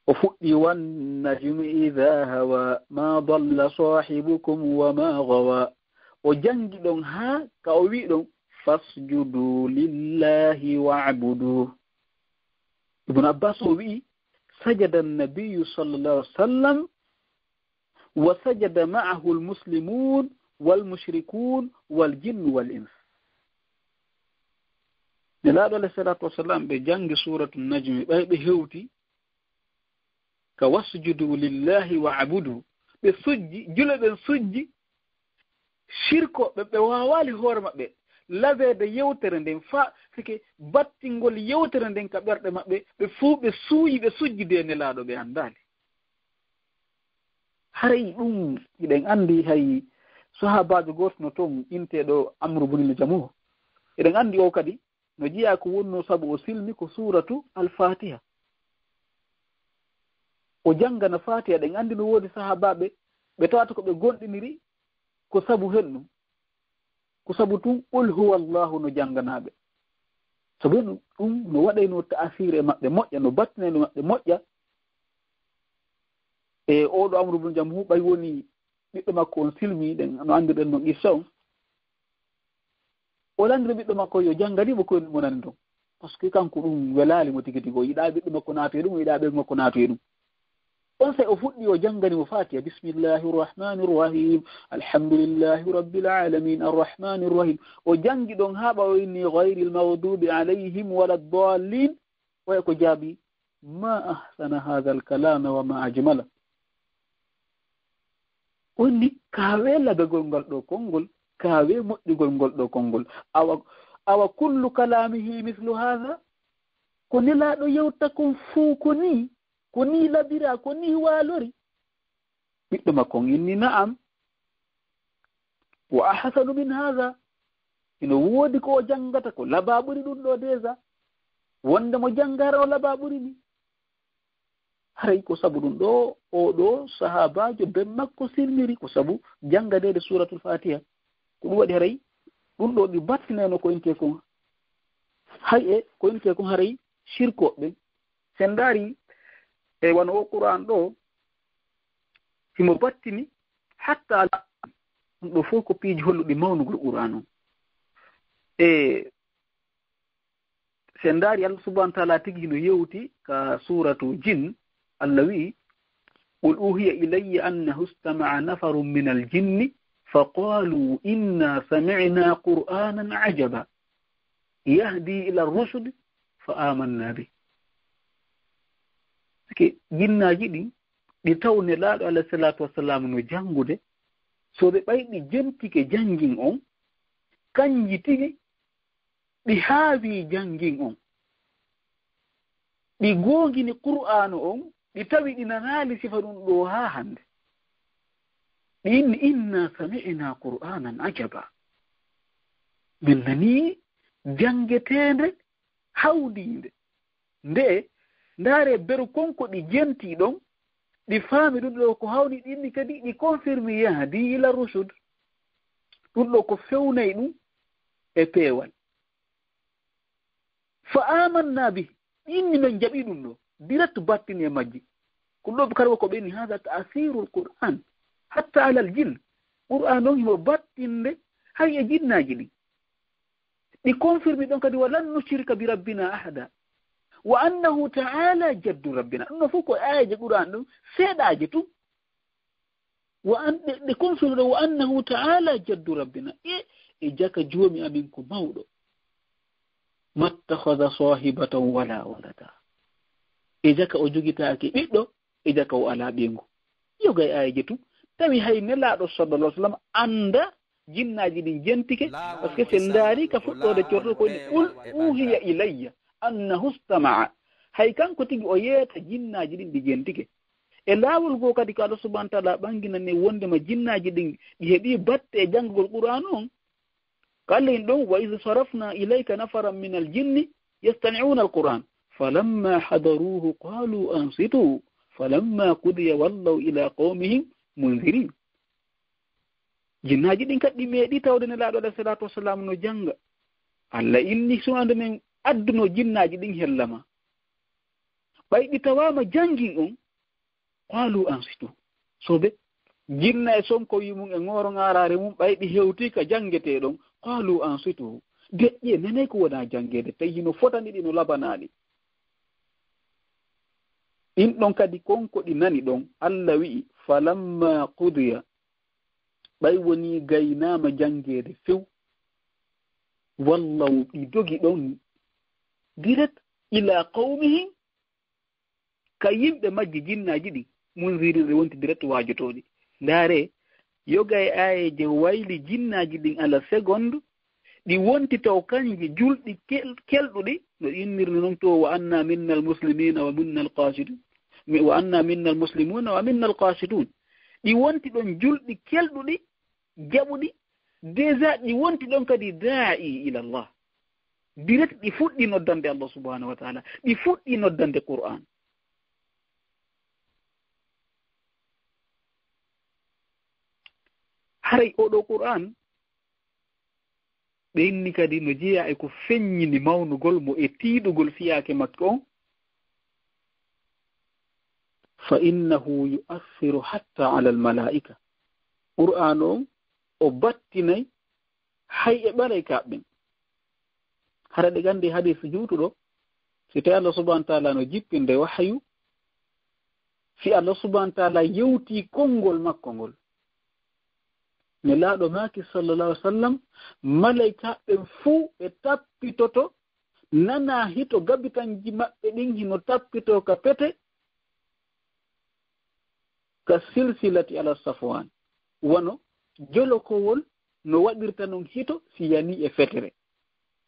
O fuɗɗi, "Wan najmi idha hawa, ma dalla sahibukum wa ma ghawa." O janngi ɗon haa ka o wi'i ɗon, "Fasjudu lillahi wa'budu." Ibnu Abbas o wi'i, "Sajada an-nabiyyu sallallahu alaihi wasallam wa sajada ma'ahu al-muslimun wal mushrikun wal jinnu wal ins." Nelaaɗo alayhi salatu wassalam, ɓe janngi suratu Najmi, ɓay ɓe hewti ka "Wasjudu lillahi wa'budu." Ɓe sujji, julo ɓen sujji, shirko ɓe, ɓe waawaali hoore maɓɓe labeede yewtere nden, faa sike battingol yewtere nden ka ɓerɗe maɓɓe, ɓe fuu ɓe suuyi, ɓe sujjidi e Nelaaɗo, ɓe anndaali. Haray ɗum, hiɗen anndi hay sahaabaajo gooto no toon, inteeɗo Amru bunil Jamuh. Hiɗen anndi o kadi, no jeyaa ko wonnoo sabu o silmi ko suuratu Al-Faatiha. O janngana Faatiha, ɗen anndi no woodi sahaabaaɓe, ɓe tawata ko ɓe gonɗiniri ko sabu hen ɗum. Ko sabu tun, "Qul huwa Allahu" no jannganaaɓe. Sabu ɗum, ɗum no waɗaynoo ta'asiir e maɓɓe moƴƴa, no battinayno maɓɓe moƴƴa. E oo ɗoo Amru bun Jamuh, ɓay woni ɓiɗɗo makko on silmi, ɗen no anndirɗen non qissa on. O lanndiri ɓiɗɗo makko yo janngani mo ko woni mo nani ɗon. Parce que kanko ɗum welaali mo tigi tigi. O yiɗaa ɓiɗɗo makko naatoyi ɗum, o yiɗaa ɓeyngu makko naatoyi ɗum. Onsay o fuɗɗi o janngani mo Faatiha, "Bismillahir Rahmanir Rahim, Alhamdulillahi Rabbil Alamin, Arrahmanir Rahim." O janngi ɗon haa ɓawo inni, "Ghayril maghdubi alayhim waladdallin." Oya ko jaabi, "Ma ahsana hadhal kalama wa ma ajmala." O inni, "Kaawee labagol ngal ɗoo konngol, kaawee moƴƴugol ngol ɗoo konngol. Awa, awa kullu kalamihi mislu hadha?" Ko Nelaaɗo yewta kon fuu ko nii, ko nii labiraa, ko nii waalori? Ɓiɗɗo makko on inni, "Na'am. Wa ahsanu min hadha." Ino woodi ko o janngata ko labaa ɓuri ɗum ɗoo déjà. Wonde mo janngaano labaa ɓuri ni. Haray ko sabu ɗum ɗoo, oo ɗoo sahaabaajo ben makko silmiri ko sabu jannganeede Suuratul Faatiha. Ko ɗum waɗi haray ɗum ɗoo ɗi battinayno ko intee kon. Hay e ko intee kon haray shirkooɓe. Sen ndaari e wano o Qur'an ɗoo, himo battini hatta ala ɗum ɗoo fof ko piiji holluɗi mawnugol Qur'an on. E sen ndaari Allah subhanahu wa ta'ala tigi hino yewti ka suuratu Jin, Allah wi'i, "Qul uhiya ilayya annahu istama'a nafarun minal jinni faqalu inna sami'na Qur'anan ajaba yahdi ila rushd fa amanna bih." Sike jinnaaji ɗin, ɗi taw Nelaaɗo alayhi salaatu wassalaam no janngude, so ɓe ɓay ɗi jentike janngin on, kanji tigi ɗi haawi janngin on. Ɗi goongini Qur'aanu on, ɗi tawi ɗi nanaali sifa ɗum ɗoo haa hannde. Ɗi inni, "Inna sami'na Qur'anan ajaba." Min nanii janngeteende hawniinde. Nde, ndaare beru kon ko ɗi jentii ɗon, ɗi faami ɗum ɗoo ko hawni, ɗi inni kadi ɗi confirmi yahdi ila rushd. Ɗum ɗoo ko fewnay ɗum e peewal. Fa amanna bih, inni men jaɓi ɗum ɗoo, direct battini e majji. Ko ɗoo kadi ko ɓe inni, "Hadha ta'sirul Qur'an, hatta alal jin." Qur'an on himo battinde hay e jinnaaji ɗin. Ɗi confirmi ɗon kadi, "Wa lan nushrika bi rabbina ahada, wa annahu ta'ala jaddu rabbina." Ɗum ɗoo fof ko aayeeje Qur'an ɗum, seeɗaaje tun. Wa an-, ɗe, ɗe confirme ɗo, "Wa annahu ta'ala jaddu rabbina." E, e jaka joomi amin ko mawɗo. "Mattakhadha sahibatan wala walada." E jaka o jogitaaki ɓiɗɗo, e jaka o alaa ɓeyngu. Yoga e aayeeje tun, tawi hay Nelaaɗo sallallahu alaihi wasallam annda jinnaaji ɗin jentike, parce que si en ndaari ka fuɗɗoode corto ko woni, "Qul uhiya ilayya annahu istama'a." Hay kanko tigi o yeeta jinnaaji ɗin ɗi jentike. E laawol goo kadi ko Allah subhanahu wa ta'ala ɓanginani wondema jinnaaji ɗin ɗi heɓi batte e janngugol Qur'aanu on. Ko Allah in ɗon, "Wa iz sarafna ilayka nafaran minal jinni yastami'una al-Qur'an falamma hadaruhu qalu ansitu falamma qudiya wallaw ila qawmihim munzirin." Jinnaaji ɗin kadi ɗi meeɗi tawde Nelaaɗo alayhi salatu wassalam no jannga. Allah inni suwande men adduno jinnaaji ɗin hellama. Ɓay ɗi tawaama janngin on, qalu ansitu. Sobe jinna e sonko wi mum e ŋooro ŋaaraare mum, ɓay ɗi hewti ka janngetee ɗon, qalu ansitu. Deƴƴe nenay ko wona janngeede, tawi hino fotani ɗi, no labanaali. Ɗin ɗon kadi kon ko ɗi nani ɗon, Allah wi'i, "Falamma qudiya," ɓay woni gaynaama janngeede few, "wallaw," ɗi dogi ɗon direct, "ila qawmihim," ka yimɓe majji, jinnaaji ɗin, "munzirin," ɓe wonti direct waajotooɗi. Ndaare, yoga e aayeeje wayli jinnaaji ɗin ala seconde, ɗi wonti taw kanji julɗi kel-, kelɗuɗi, no innirni non to, "Wa anna minnal muslimina wa minnal qasidun, mi-, wa anna minnal muslimuna wa minnal qasidun." Ɗi wonti ɗon julɗi kelɗuɗi, jaɓuɗi, déjà ɗi wonti ɗon kadi daa'i ila Allah. Direct ɗi fuɗɗi noddande Allah subhanahu wa ta'ala, ɗi fuɗɗi noddande Qur'an. Haray oɗo Qur'an, ɓe inni kadi no jeyaa e ko feññini mawnugol mo e tiiɗugol fiyaake makko on. "Fa innahu yu'athiru hatta ala al-mala'ika." Qur'an on o battinay hay e malaykaaɓe ɓen. Hara ɗe gandi hadis juutuɗo, si tawi Allah subhanahu wa ta'ala no jippinde wahayu, si Allah subhanahu wa ta'ala yewti konngol makko ngol, Nelaaɗo maaki sallallahu alaihi wasallam, malaykaaɓe ɓen fuu ɓe tappitoto, nana hito gabitanji maɓɓe ɗin hino tappitoo ka pete, ka silsilati ala safwan, wano jolokowol no waɗirta non hito si yani e fetere,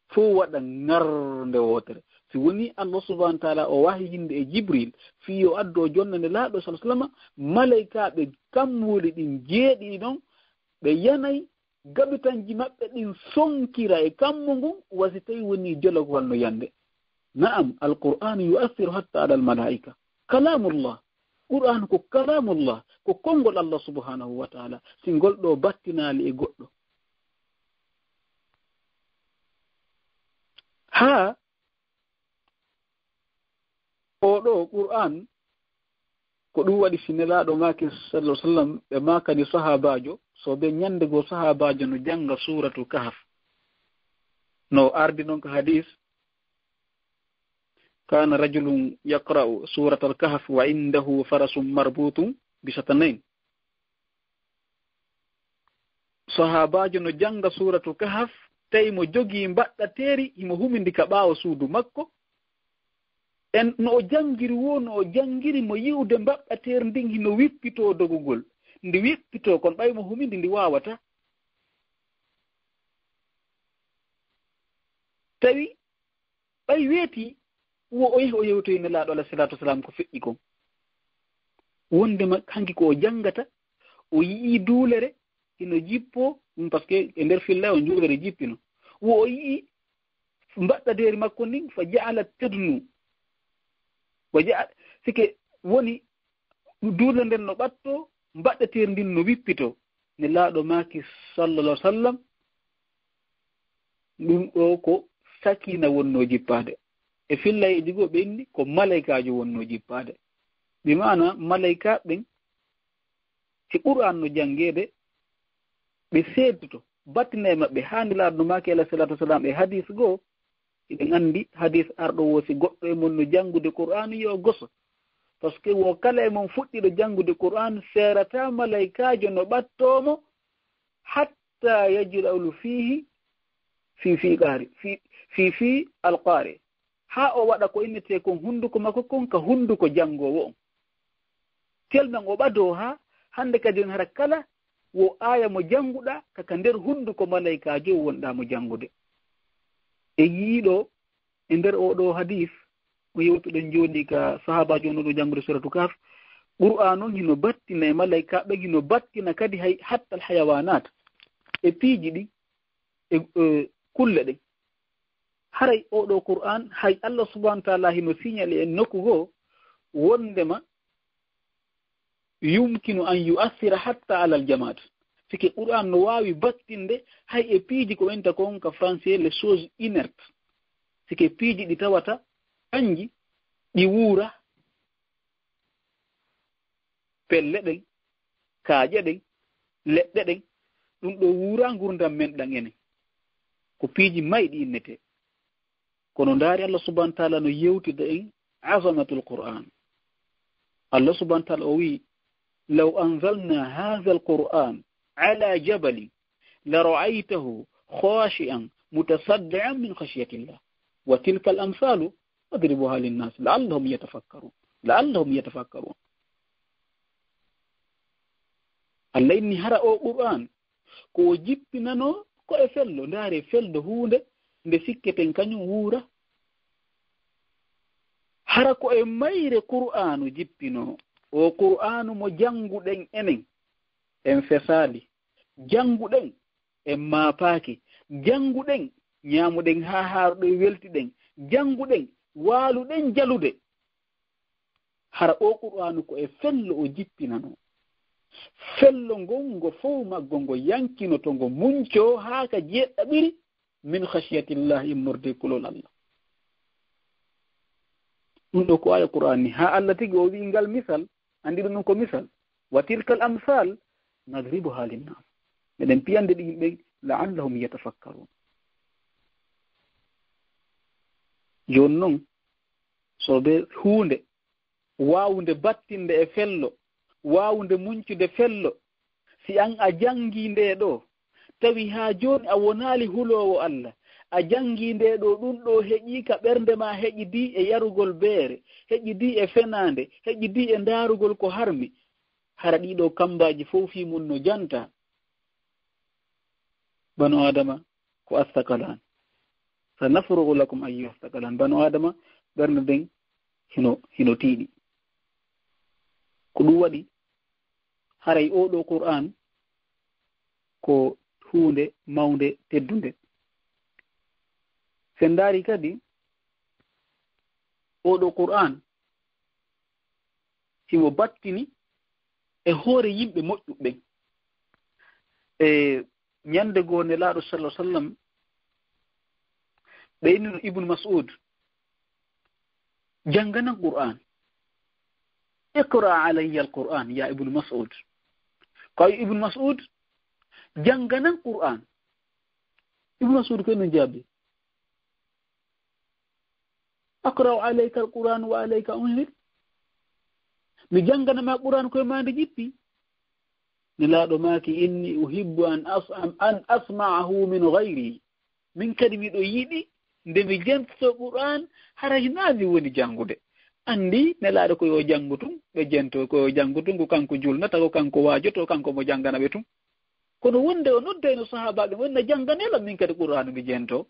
fow waɗa ngar nde wootere. Si woni Allah subhanahu wa ta'ala o wahyinde e Jibril fii yo addu o jonna Nelaaɗo sallallahu alaihi wasallam, malaykaaɓe kammuuli ɗin jeeɗiɗi ɗon, ɓe yanay gabitanji maɓɓe ɗin sonkira e kammu ngun, wa si tawi woni jolokowal no yande. Na'am, Al-Qur'an yu'athiru hatta ala al-mala'ika. Kalamullah. Qur'an ko kalamullah, ko konngol Allah subhanahu wa ta'ala. Si ngol ɗoo battinaali e goɗɗo. Haa oo ɗoo Qur'an, ko ɗum waɗi si Nelaaɗo maaki sallallahu alaihi wasallam, ɓe maakani sahaabaajo, so ɓe ñande goo sahaabaajo no jannga Suuratul Kahf. No ardi non ko hadis, "Kana rajulun yaqra'u Suuratal Kahf wa indahu farasun marbutun bi satanayn." Sahaabaajo no jannga Suuratul Kahf, tawi mo jogii mbaɗɗateeri, himo humindi ka ɓaawo suudu makko. En, no o janngiri woo, no o janngiri mo yi'ude mbaɗɗateeri ndin hino wippitoo dogugol. Ndi wippitoo, kono ɓay mo humindi ndi waawataa. Tawi ɓay weeti, wo o yehi o yewtoyi Nelaaɗo alayhi salaatu wasalaam ko feƴƴi kon. Wondema hanki ko o janngata, o yi'i duulere hino jippoo, ɗum parce que e nder filla on juulere jippino. Wo o yi'i mbaɗɗateeri makko ndin, fa ja'alat tadnu. Wa ja'a-, sike woni duulere nden no ɓattoo, mbaɗɗateeri ndin no wippitoo. Nelaaɗo maaki sallallahu alaihi wasallam, ɗum ɗoo ko sakiina wonnoo jippaade. E fillayeeji goo ɓe inni ko malaykaajo wonnoo jippaade. Bi maana malaykaaɓe ɓen, si Qur'an no janngeede, ɓe seedtoto, battina e maɓɓe, haa Nelaaɗo no maaki alayhi salaatu wasalaam e hadiis goo, hiɗen anndi hadiis arɗo woo, si goɗɗo e mon no janngude Qur'aanu, yo goso. Parce que wo kala e mon fuɗɗiiɗo janngude Qur'aan, seerataa malaykaajo no ɓattoo mo, hatta yaj'alu fiihi, fii, fii qaari, fii, fii, fii alqaari. Haa o waɗa ko innetee kon hunnduko makko kon ka hunnduko janngoowo on. Tellement o ɓadoo haa Hannde kadi on hara kala wo aaya mo jannguɗaa ka, ka nder hunnduko malaykaajo wonɗaa mo janngude. E yiiɗo e nder oo ɗoo hadis, mo yewtuɗen jooni ka sahaabaajo on ɗo janngude Suratu Kahf, Qur'aan on hino battina e malaykaaɓe, hino battina kadi hay hattal hayawaanaat e piiji ɗin, e, e kulle ɗen. Haray oo ɗoo Qur'aan, hay Allah subhanahu wa ta'ala hino signalé en nokku goo wondema yumkinu an yu'assira hatta alal jamaat. Sike Qur'aan no waawi battinde hay e piiji ko wenta kon ka français les choses inertes. Sike piiji ɗi tawata kanji ɗi wuura, pelle ɗen, kaaƴe ɗen, leɗɗe ɗen, ɗum ɗo wuura ngurdam men ɗan enen. Ko piiji mayɗi innetee. Kono ndaari Allah subhanahu wa ta'ala no yewtida en azamatul Qur'an. Allah subhanahu wa ta'ala o wi, "Law anzalna hadha al-Qur'an ala jabalin la ra'aytahu khashi'an mutasaddi'an min khashyatillah. Wa tilka al-amsalu nadribuha lin-nas la'allahum yatafakkarun." La'allahum yatafakkarun. Allah inni hara o Qur'an ko o jippinano ko e fello, ndaare fello huunde nde sikketen kañum wuura. Hara ko e mayre Qur'aanu jippinoo, o Qur'aanu mo jannguɗen enen, en fesaali, jannguɗen, en maapaaki, jannguɗen, ñaamuɗen haa haaruɗen weltiɗen, jannguɗen, waaluɗen jalude. Hara o Qur'aanu ko e fello o jippinanoo. Fello ngon, ngo fow maggo ngo yankinoto, ngo muncoo haa ka jeeɗaɓiri min khashiyatillahi, immorde e kulol Allah. Ɗum ɗo ko aya Qur'aan ni. Haa Allah tigi o wi'i ngal misal, anndi ɗum ɗum ko misal. "Wa tilkal amsal nadribuha linnas." Meɗen piyande ɗi yimɓe, "La'allahum yatafakkarun." Jooni non, so be huunde waawnde battinde e fello, waawnde muncude fello, si an a janngii ndee ɗoo, tawi haa jooni a wonaali huloowo Allah, a janngii ndee ɗoo, ɗum ɗoo heƴii ka ɓernde maa, heƴidii e yarugol beere, heƴidii e fenaande, heƴidii e ndaarugol ko harmi, hara ɗii ɗoo kammbaaji fow fii mun no jantaa. Banu Aadama ko astakalan. Sanafrugu lakum ayyuha astakalan. Banu Aadama, ɓernde nden hino, hino tiiɗi. Ko ɗum waɗi, haray oo ɗoo Qur'aan ko huunde mawnde teddunde. Sen ndaari kadi, oo ɗoo Qur'aan himo battini e hoore yimɓe moƴƴuɓe ɓen. E ñande goo Nelaaɗo sallallahu alaihi wasallam ɓe innino Ibnu Mas'ud, "Jannganan Qur'aan. Iqra alayya al-Qur'aan, ya Ibnu Mas'ud." Ko Ibnu Mas'ud, "Jannganan Qur'aan." Ibnu Mas'ud ko no jaabi, "Aqra'u alayka al-Qur'aan wa alayka unzil." Mi janngana ma Qur'aan, koye maa nde jippi. Nelaaɗo maaki, "Inni uhibbu an as-, an, an asma'ahu min ghayri." Min kadi miɗo yiɗi nde mi jentotoo Qur'aan, hara hinaa mi woni janngude. Anndi Nelaaɗo ko yo janngu tun, ɓe jento ko yo janngu tun, ko kanko julnata, ko kanko waajoto, kanko mo janngana ɓe tun. Kono wonde o noddayno sahaabaaɓe, o inna, "Janngane lan min kadi Qur'aanu mi jento."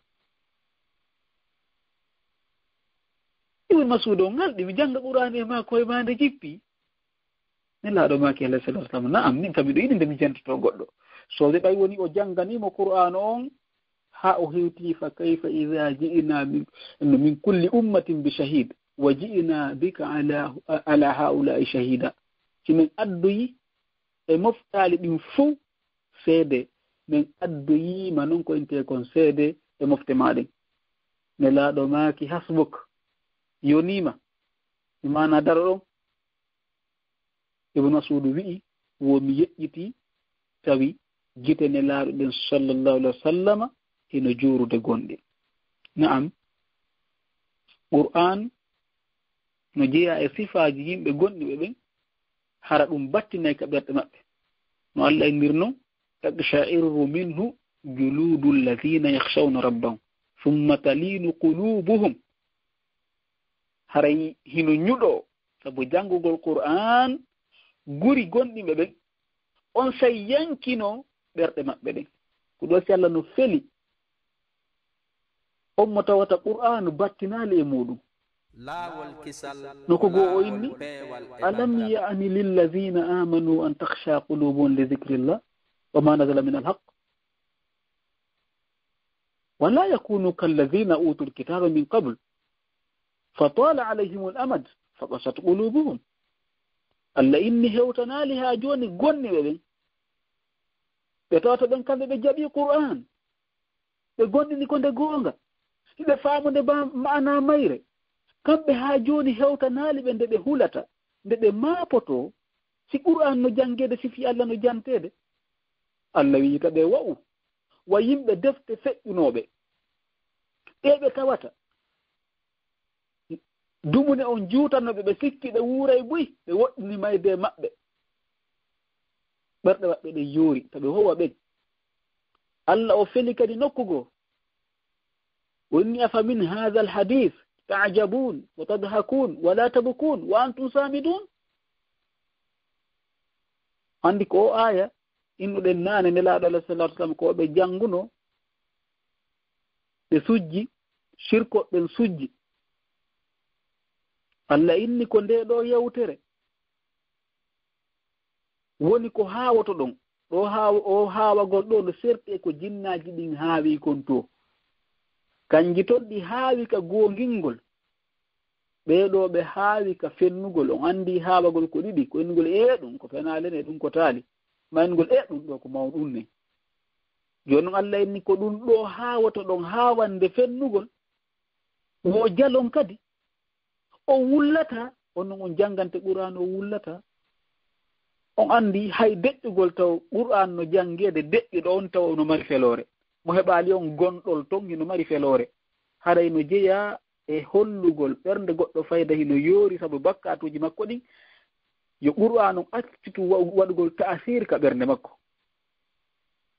Ibn Mas'ud o ngalɗi, "Mi jannga Qur'aanu e maa koye maa nde jippi." Nelaaɗo maaki alayhi salatu wasalam, "Na'am, min kam miɗo yiɗi nde mi jentotoo goɗɗo." So de ɓay woni o jannganiimo Qur'aanu on, haa o hewti, "Fa kayfa idha ji'na min, min kulli ummatin bi shahid, wa ji'na bika ala, ala haula'i shahida." Si min addoyi e moftaali ɗin fow seede, min addoyiima non ko intee kon seede e mofte maa ɗen. Nelaaɗo maaki, "Hasbuk, yoniima, mi maana daro ɗon." Ibnu Mas'ud wi'i, "Wo mi yeƴƴiti, tawi gite Nelaaɗo ɗen sallallahu alaihi wasallama hino juurude gonɗi." Na'am, Qur'aan no jeyaa e sifaaji yimɓe gonɗi ɓe ɓen, hara ɗum battinay ka ɓerɗe maɓɓe. No Allah innir non, "Taqsha'irru minhu juludu alladhina yakhshawna rabbahum, thumma talinu qulubuhum." Haray hino ñuɗoo, sabu janngugol Qur'aan guri gonɗi ɓe ɓen. on sey yankino ɓerɗe maɓɓe ɗen. Ko ɗo si Allah no feli on mo tawata Qur'aanu battinaali e muuɗum. Laawol kisal, no ko goo o inni, laawol peewal e alam ɓanngaaɓe. Ya'ni lillazina amanu an takhsha qulubuhum li dhikrillah wa ma nazala min alhaq. Wa la yakunu kallazina utul kitaba min qabl fa tala alayhimul amad fa qasat qulubuhum. Allah inni hewtanaali haa jooni gonniɓe ɓen. Ɓe tawata ɓen kamɓe ɓe jaɓi Qur'an. Ɓe gomɗini ko nde goonga. Hiɓe faamude ba-, ma'ana mayre. Kamɓe haa jooni hewtanaali ɓe nde ɓe hulata, nde ɓe maapotoo, si Qur'an no janngeede, si fii Allah no janteede. Allah wi'i ka ɓe wa'u, wa yimɓe defte feƴƴunooɓe. Ɓe ɓe tawata dumune on juutanooɓe, ɓe sikki ɓe wuuray buy, ɓe woɗɗini mayde maɓɓe. Ɓerɗe maɓɓe ɗen yoori, ka ɓe howa ɓen. Allah o feli kadi nokku goo. O inni, "Afa min hadha alhadith ta'jabun wa tadhakun wa la tabkun wa antum samidun?" Anndi ko o aaya innuɗen naane Nelaaɗo alayhi salatu wasalam ko ɓe jannguno, ɓe sujji, sirkoɓe ɓen sujji. Allah inni ko nde ɗo yewtere woni ko haawoto ɗon. Ɗo haaw-, o haawagol ɗo no serti e ko jinnaaji ɗin haawi kon to. Kanji ton ɗi haawi ka goongingol. Ɓee ɗo ɓe haawi ka fennugol. On anndi haawagol ko ɗiɗi, ko innugol e ɗum, ko fenaale ne, ɗum ko taali. Ma innugol e ɗum ɗo, ko mawɗum ne. Jooni non Allah inni ko ɗum ɗo haawoto ɗon haawande fennugol. Wo jalon kadi. O wullata, on non on janngante Qur'aanu, o wullata. On anndi hay deƴƴugol taw Qur'aanu no janngeede, deƴƴuɗo on taw no mari feloore. Mo heɓaali on gonɗol ton hino mari feloore. Haray no jeyaa e hollugol ɓernde goɗɗo fayda hino yoori sabu bakkaatuuji makko ɗin. Yo Qur'aanu on accitu wa-, waɗugol ta'asiir ka ɓernde makko.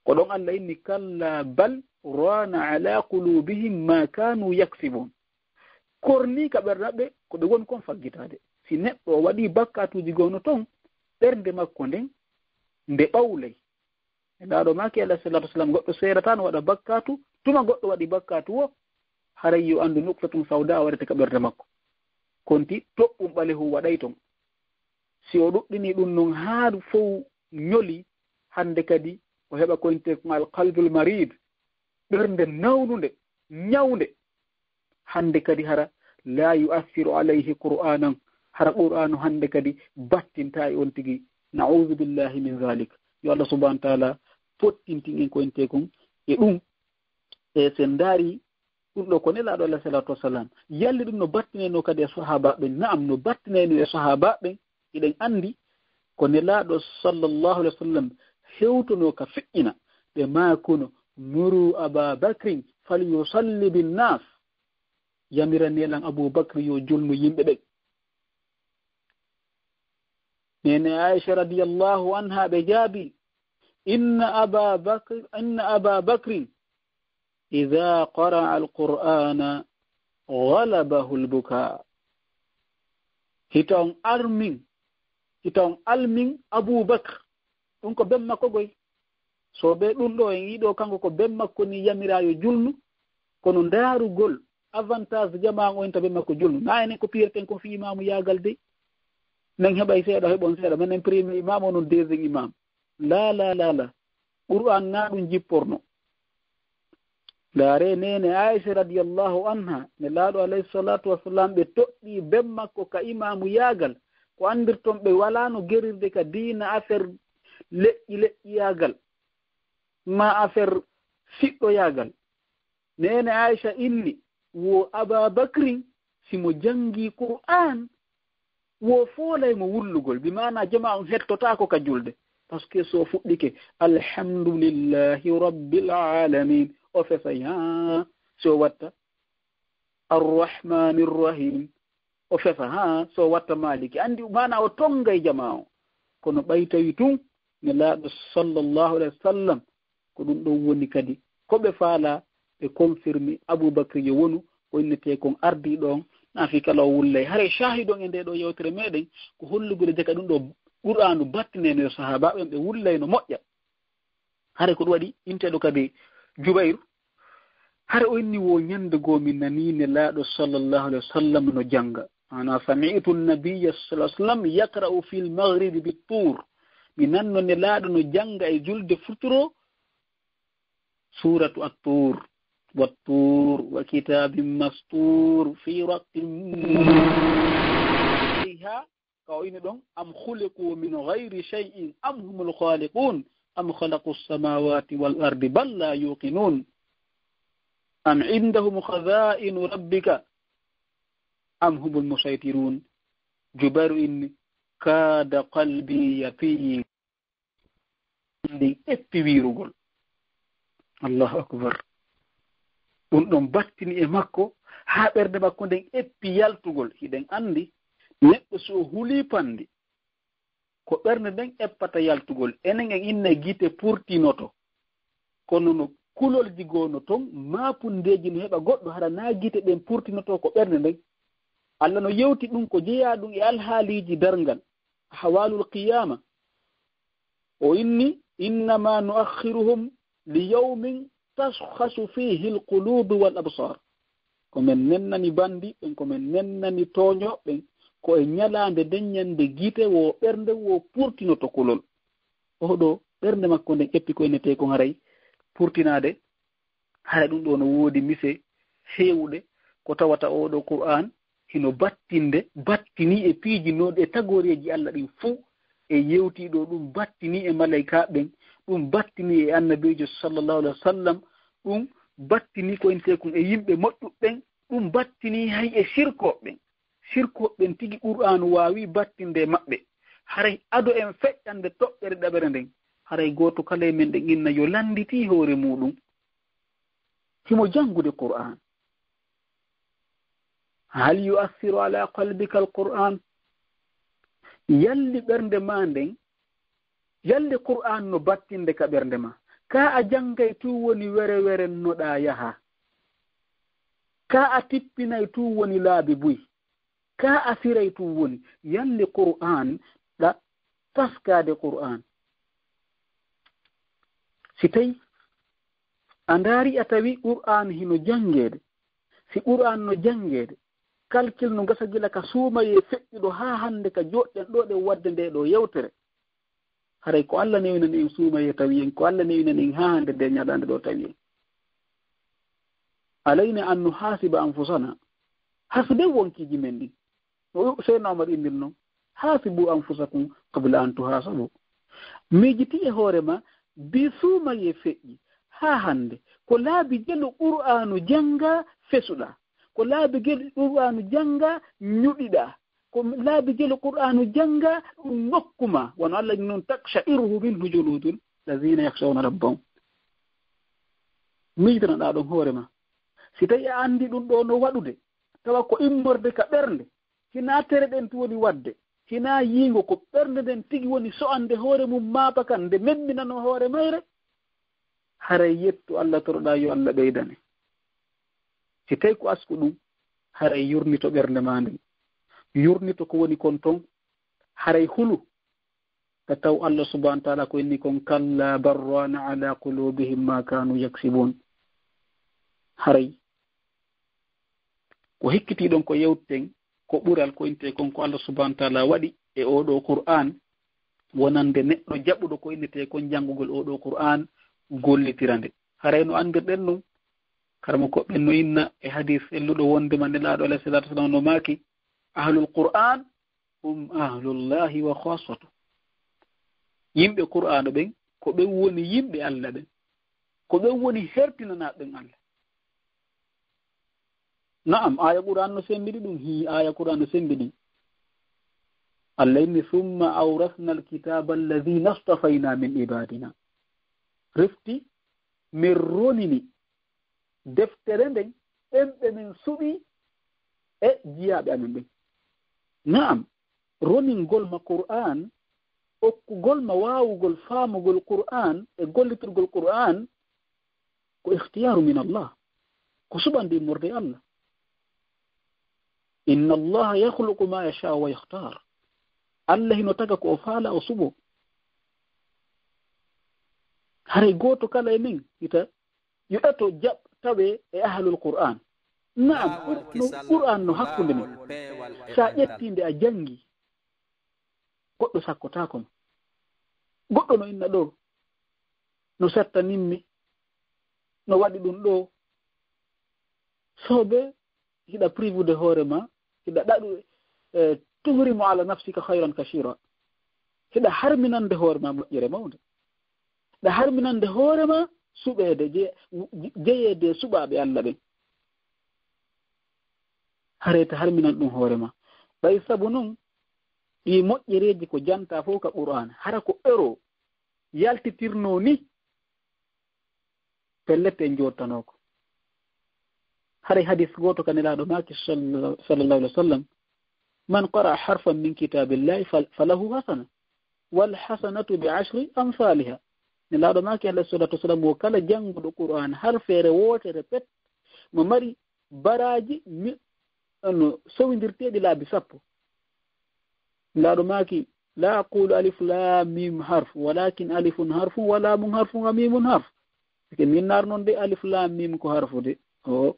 Ko ɗon Allah inni, "Kalla bal raana ala qulubihim ma kanu yaksibun." Korni ka ɓernde maɓɓe ko ɓe woni kon faggitaade. Si neɗɗo o waɗi bakkaatuuji goo no ton, ɓernde makko nden nde ɓawlay. E ndaa ɗo maaki alayhi salatu wasalam, goɗɗo seedataa no waɗa bakkaatu, tuma goɗɗo waɗi bakkaatu wo, haray yo anndu nuktatun sawda waɗete ka ɓernde makko. Konti toɓɓum ɓalehu waɗay ton. Si o ɗuɗɗini ɗum non haa fow ñoli, hannde kadi o heɓa ko innetee kon al qalbul marid, ɓernde nawnunde, ñawnde. Hannde kadi hara la yu'athiru alayhi Qur'anan, hara Qur'aanu hannde kadi battintaa e on tigi. Na'udhu billahi min dhalik. Yo Allah subhanahu wa ta'ala pottintin en ko innetee kon e ɗum. E sen ndaari ɗum ɗo ko Nelaaɗo alayhi salatu wasalam. Yalli ɗum no battinayno kadi e sahaabaaɓe ɓen? Na'am, no battinayno e sahaabaaɓe ɓen. Hiɗen anndi ko Nelaaɗo sallallahu alayhi wasallam hewtuno ka feƴƴina. Ɓe maakuno, "Muru Aba Bakrin falyusalli bin nas." Yamiranee lan Abu Bakr yo julnu yimɓe ɓen. Neene Aisha radiyallahu anha ɓe jaabi, "Inna Aba Bakr, inna Aba Bakrin idha qara'a al-Qur'ana ghalabahu al-buka." Hita on armin, hita on almin Abu Bakr. Ɗum ko ben makko goy. So be ɗum ɗo en yiɗo kanko ko ben makko ni yamira yo julnu, kono ndaarugol avantage jamaa on enta ben makko julnu. Na enen ko piyerten ko fi imaamu yaagal de. Men heɓay seeɗa, heɓon seeɗa. Menen premier imam, onon deuxième imam. La, la, la, la. Qur'an na ɗum jipporno. Ndaare neene Aisha radiyallahu anha, Nelaaɗo alayhi salatu wassalam, ɓe toɗɗi ben makko ka imaamu yaagal. Ko andirton ɓe walaano gerirde ka diina affaire leƴƴi leƴƴi yaagal, ma affaire siɗɗo yaagal. Neene Aisha inni, wo Aba Bakrin, si mo jangi Qur'an, wo foolay mo wullugol, bi maana jama on hettotaako ka julde. Parce que so fuɗɗike, "Alhamdulillahi Rabbil Alamin," o fesay, haa, so watta, "Arrahmanir Rahim," o fesa, haa, so watta, "Maliki." Andi maana o tongay jama on. Kono ɓay tawi tun, Nelaaɗo sallallahu alayhi wa sallam, ko ɗum ɗon woni kadi ko ɓe faala, ɓe confirmi Abubakar yo wonu ko innetee kon ardiiɗo on, na fi kala o wullay. Haray shahidon e nde ɗo yewtere meɗen ko hollugol de ka ɗum ɗo Qur'aanu battineno yo sahaabaaɓe ɓen ɓe wullay no moƴƴa. Hare ko ɗum waɗi inteeɗo kadi Jubayru. Hare o inni wo ñande goo mi nanii Nelaaɗo sallallahu alayhi wa sallam no jannga. Ana sami'tu nabiyya sallallahu alayhi wa sallam yaqra'u fil maghribi bit tuur. Mi nanno Nelaaɗo no jannga e julde futuro suuratu At-Tuur. Wat-Tuur wa kitaabin mastuur fi raqqin. Ka o ini ɗon, am khuliqu min ghayri shay'in am humul khaliqun am khalaqu samawati wal ardi bal la yuqinun. Am indahum khaza'inu rabbika am humul musaytirun. Jubairu inni, kada qalbi yatiir. Ndin eppi wiirugol. Allahu akbar. Ɗum ɗon battini e makko, haa ɓernde makko nden eppi yaltugol. Hiɗen anndi, neɗɗo si o hulii panndi, ko ɓernde nden eppata yaltugol. Enen en inna e gite purtinoto. Kono no kulolji goo no ton, maapundeeji no heɓa goɗɗo, hara naa gite ɗen purtinoto ko ɓernde nden. Allah no yewti ɗum ko jeyaa ɗum e alhaaliiji darngal, ahwaalul qiyaama. O inni, innama nuakhiruhum li yawmin tashkhasu fihi alqulubu wal absar. Ko men nennani banndi ɓen, ko men nennani tooñooɓe ɓen, ko e ñalaande nden ñande gite wo ɓernde wo purtinoto kulol. Oɗo ɓernde makko nden ƴeppi ko innetee kon haray purtinaade. Hara ɗum ɗo no woodi mise heewuɗe ko tawata oo ɗoo Qur'aan hino battinde, battinii e piiji noon e tagooreeji Allah ɗin fuu, e yewtii ɗo ɗum battinii e malaykaaɓe ɓen, ɗum battinii e annabiijo sallallahu alaihi wa sallam, ɗum battinii ko intee kon e yimɓe moƴƴuɓe ɓen, ɗum battinii hay e sirkooɓe ɓen. Sirkooɓe ɓen tigi Qur'aanu waawii battinde e maɓɓe. Haray ado en feƴƴande toɓɓere ɗaɓere nden, haray gooto kala e men ɗen inna yo lannditii hoore muuɗum. Himo janngude Qur'aan. Hal yu'assiru ala qalbika al-Qur'aan? Yalli ɓernde maa nden, yalli Qur'aan no battinde ka ɓernde maa? Kaa a janngay tun woni were were no ɗaa yaha? Kaa a tippinay tun woni laabi buy? Kaa a firay tun woni? Yalli Qur'aan ɗa taskaade Qur'aan? Si tawi a ndaari a tawi Qur'aan hino janngeede, si Qur'aan no janngeede, kalkil no gasa gila ka suumayee feƴƴuɗo haa hannde ka jooɗɗen ɗo ɗen waɗde ndee ɗoo yewtere. Haray ko Allah newinani en suumayee tawi en, ko Allah newinani en haa hannde ndee ñalaande ɗoo tawi en. Alayna an nuhasiba anfusana. Hasden wonkiiji men ɗin. No Seydina Omar inndir non, "Haasibu anfusakum qabla an tuhaasabu." Miijiti e hoore ma, bi suumayee feƴƴi haa hannde, ko laabi jelu Qur'aanu jannga fesuɗaa, ko laabi jelu Qur'aanu jannga ñuɗiɗaa, ko laabi jelu Qur'aanu jannga ɗum nokku ma, wano Allah inni non, "Taqsha'iru minhu juludul lazina yakhshawna rabbahum." Miijitanoɗaa ɗon hoore ma. Si tawi a anndi ɗum ɗo no waɗude, tawa ko immorde ka ɓernde, hinaa tere ɗen tun woni waɗde, hinaa yiingo, ko ɓernde nden tigi woni so'ande hoore mum maaba kan, nde memminanoo hoore mayre, haray yettu Allah, toroɗaa yo Allah ɓeydane. Si tawi ko asku ɗum, haray yurnito ɓernde maa nden. Yurnito ko woni kon ton, haray hulu. Ka taw Allah subhanahu wa ta'ala ko inni kon, "Kalla bal raana ala qulubihim ma kanu yaksibun." Haray ko hikkitii ɗon ko yewten, ko ɓural ko intee kon ko Allah subhanahu wa ta'ala waɗi e oo ɗoo Qur'aan, wonande neɗɗo jaɓuɗo ko innetee kon janngugol oo ɗoo Qur'aan, gollitira nde. Haray no anndirɗen ɗum, karamoko ɓen no inna e hadiis selluɗo wonndema Nelaaɗo alayhi salaatu wa salaam no maaki, "Ahlul Qur'aan hum ahlullahi wa khassatuh." Yimɓe Qur'aanu ɓen, ko ɓen woni yimɓe Allah ɓen. Ko ɓen woni hertinanaaɓe ɓen Allah. Na'am, aaya Qur'aan no sembiɗi ɗum, hii, aaya Qur'aan no sembiɗi. Allah inni, "Summa awrasna al-kitaaba alladhina istafayna min ibadina." Refti, min ronini deftere nden ɓen ɓe min suɓi e jiyaaɓe amen ɓen. Na'am, roningol ma Qur'aan, okkugol ma waawugol faamugol Qur'aan e gollitirgol Qur'aan, ko ikhtiyaaru min Allah, ko suɓande immorde e Allah. "Inna Allah yakhluqu ma yasha'u wa yakhtar." Allah hino taga ko o faala o suɓo. Haray gooto kala e men hita yo eto jaɓ tawe e ahlul Qur'an. Naam, Qur-, no, Qur'an no hakkunde men. Sa ƴetti nde a jangi, goɗɗo sakkotaako ma. Goɗɗo no inna ɗo, no sattanimmi, no waɗi ɗum ɗo. Sobe, hiɗa privude hoore ma, hiɗa ɗaɗu, eh, tuhrimu ala nafsika khayran kashira. Hiɗa harminande hoore ma moƴƴere mawnde. Hiɗa harminande hoore ma suɓeede, je-, jeyeede e suɓaaɓe Allah ɓen. Haray ta harminan ɗum hoore ma. Ɓay sabu non, ɗi moƴƴereeji ko janta fof ka Qur'an. Hara ko euro yaltitirnoo ni, pellet en joottanooko. Haray hadis gooto ka Nelaaɗo maaki sall-, sallallahu alaihi wasallam, "Man qara'a harfan min kitabillahi fal-, falahu hasana, wal hasanatu bi ashri amsaliha." Nelaaɗo maaki alayhi salatu wasalam, wo kala jannguɗo Qur'an harfeere wootere pet, mo mari baraaji mi-, no sowindirteeɗi laabi sappo. Nelaaɗo maaki, "La aqulu alif lam mim harf, walakin alifun harfun wa lamun harfun wa mimun harf." Sike min nar non de alif lam mim ko harfu de. O,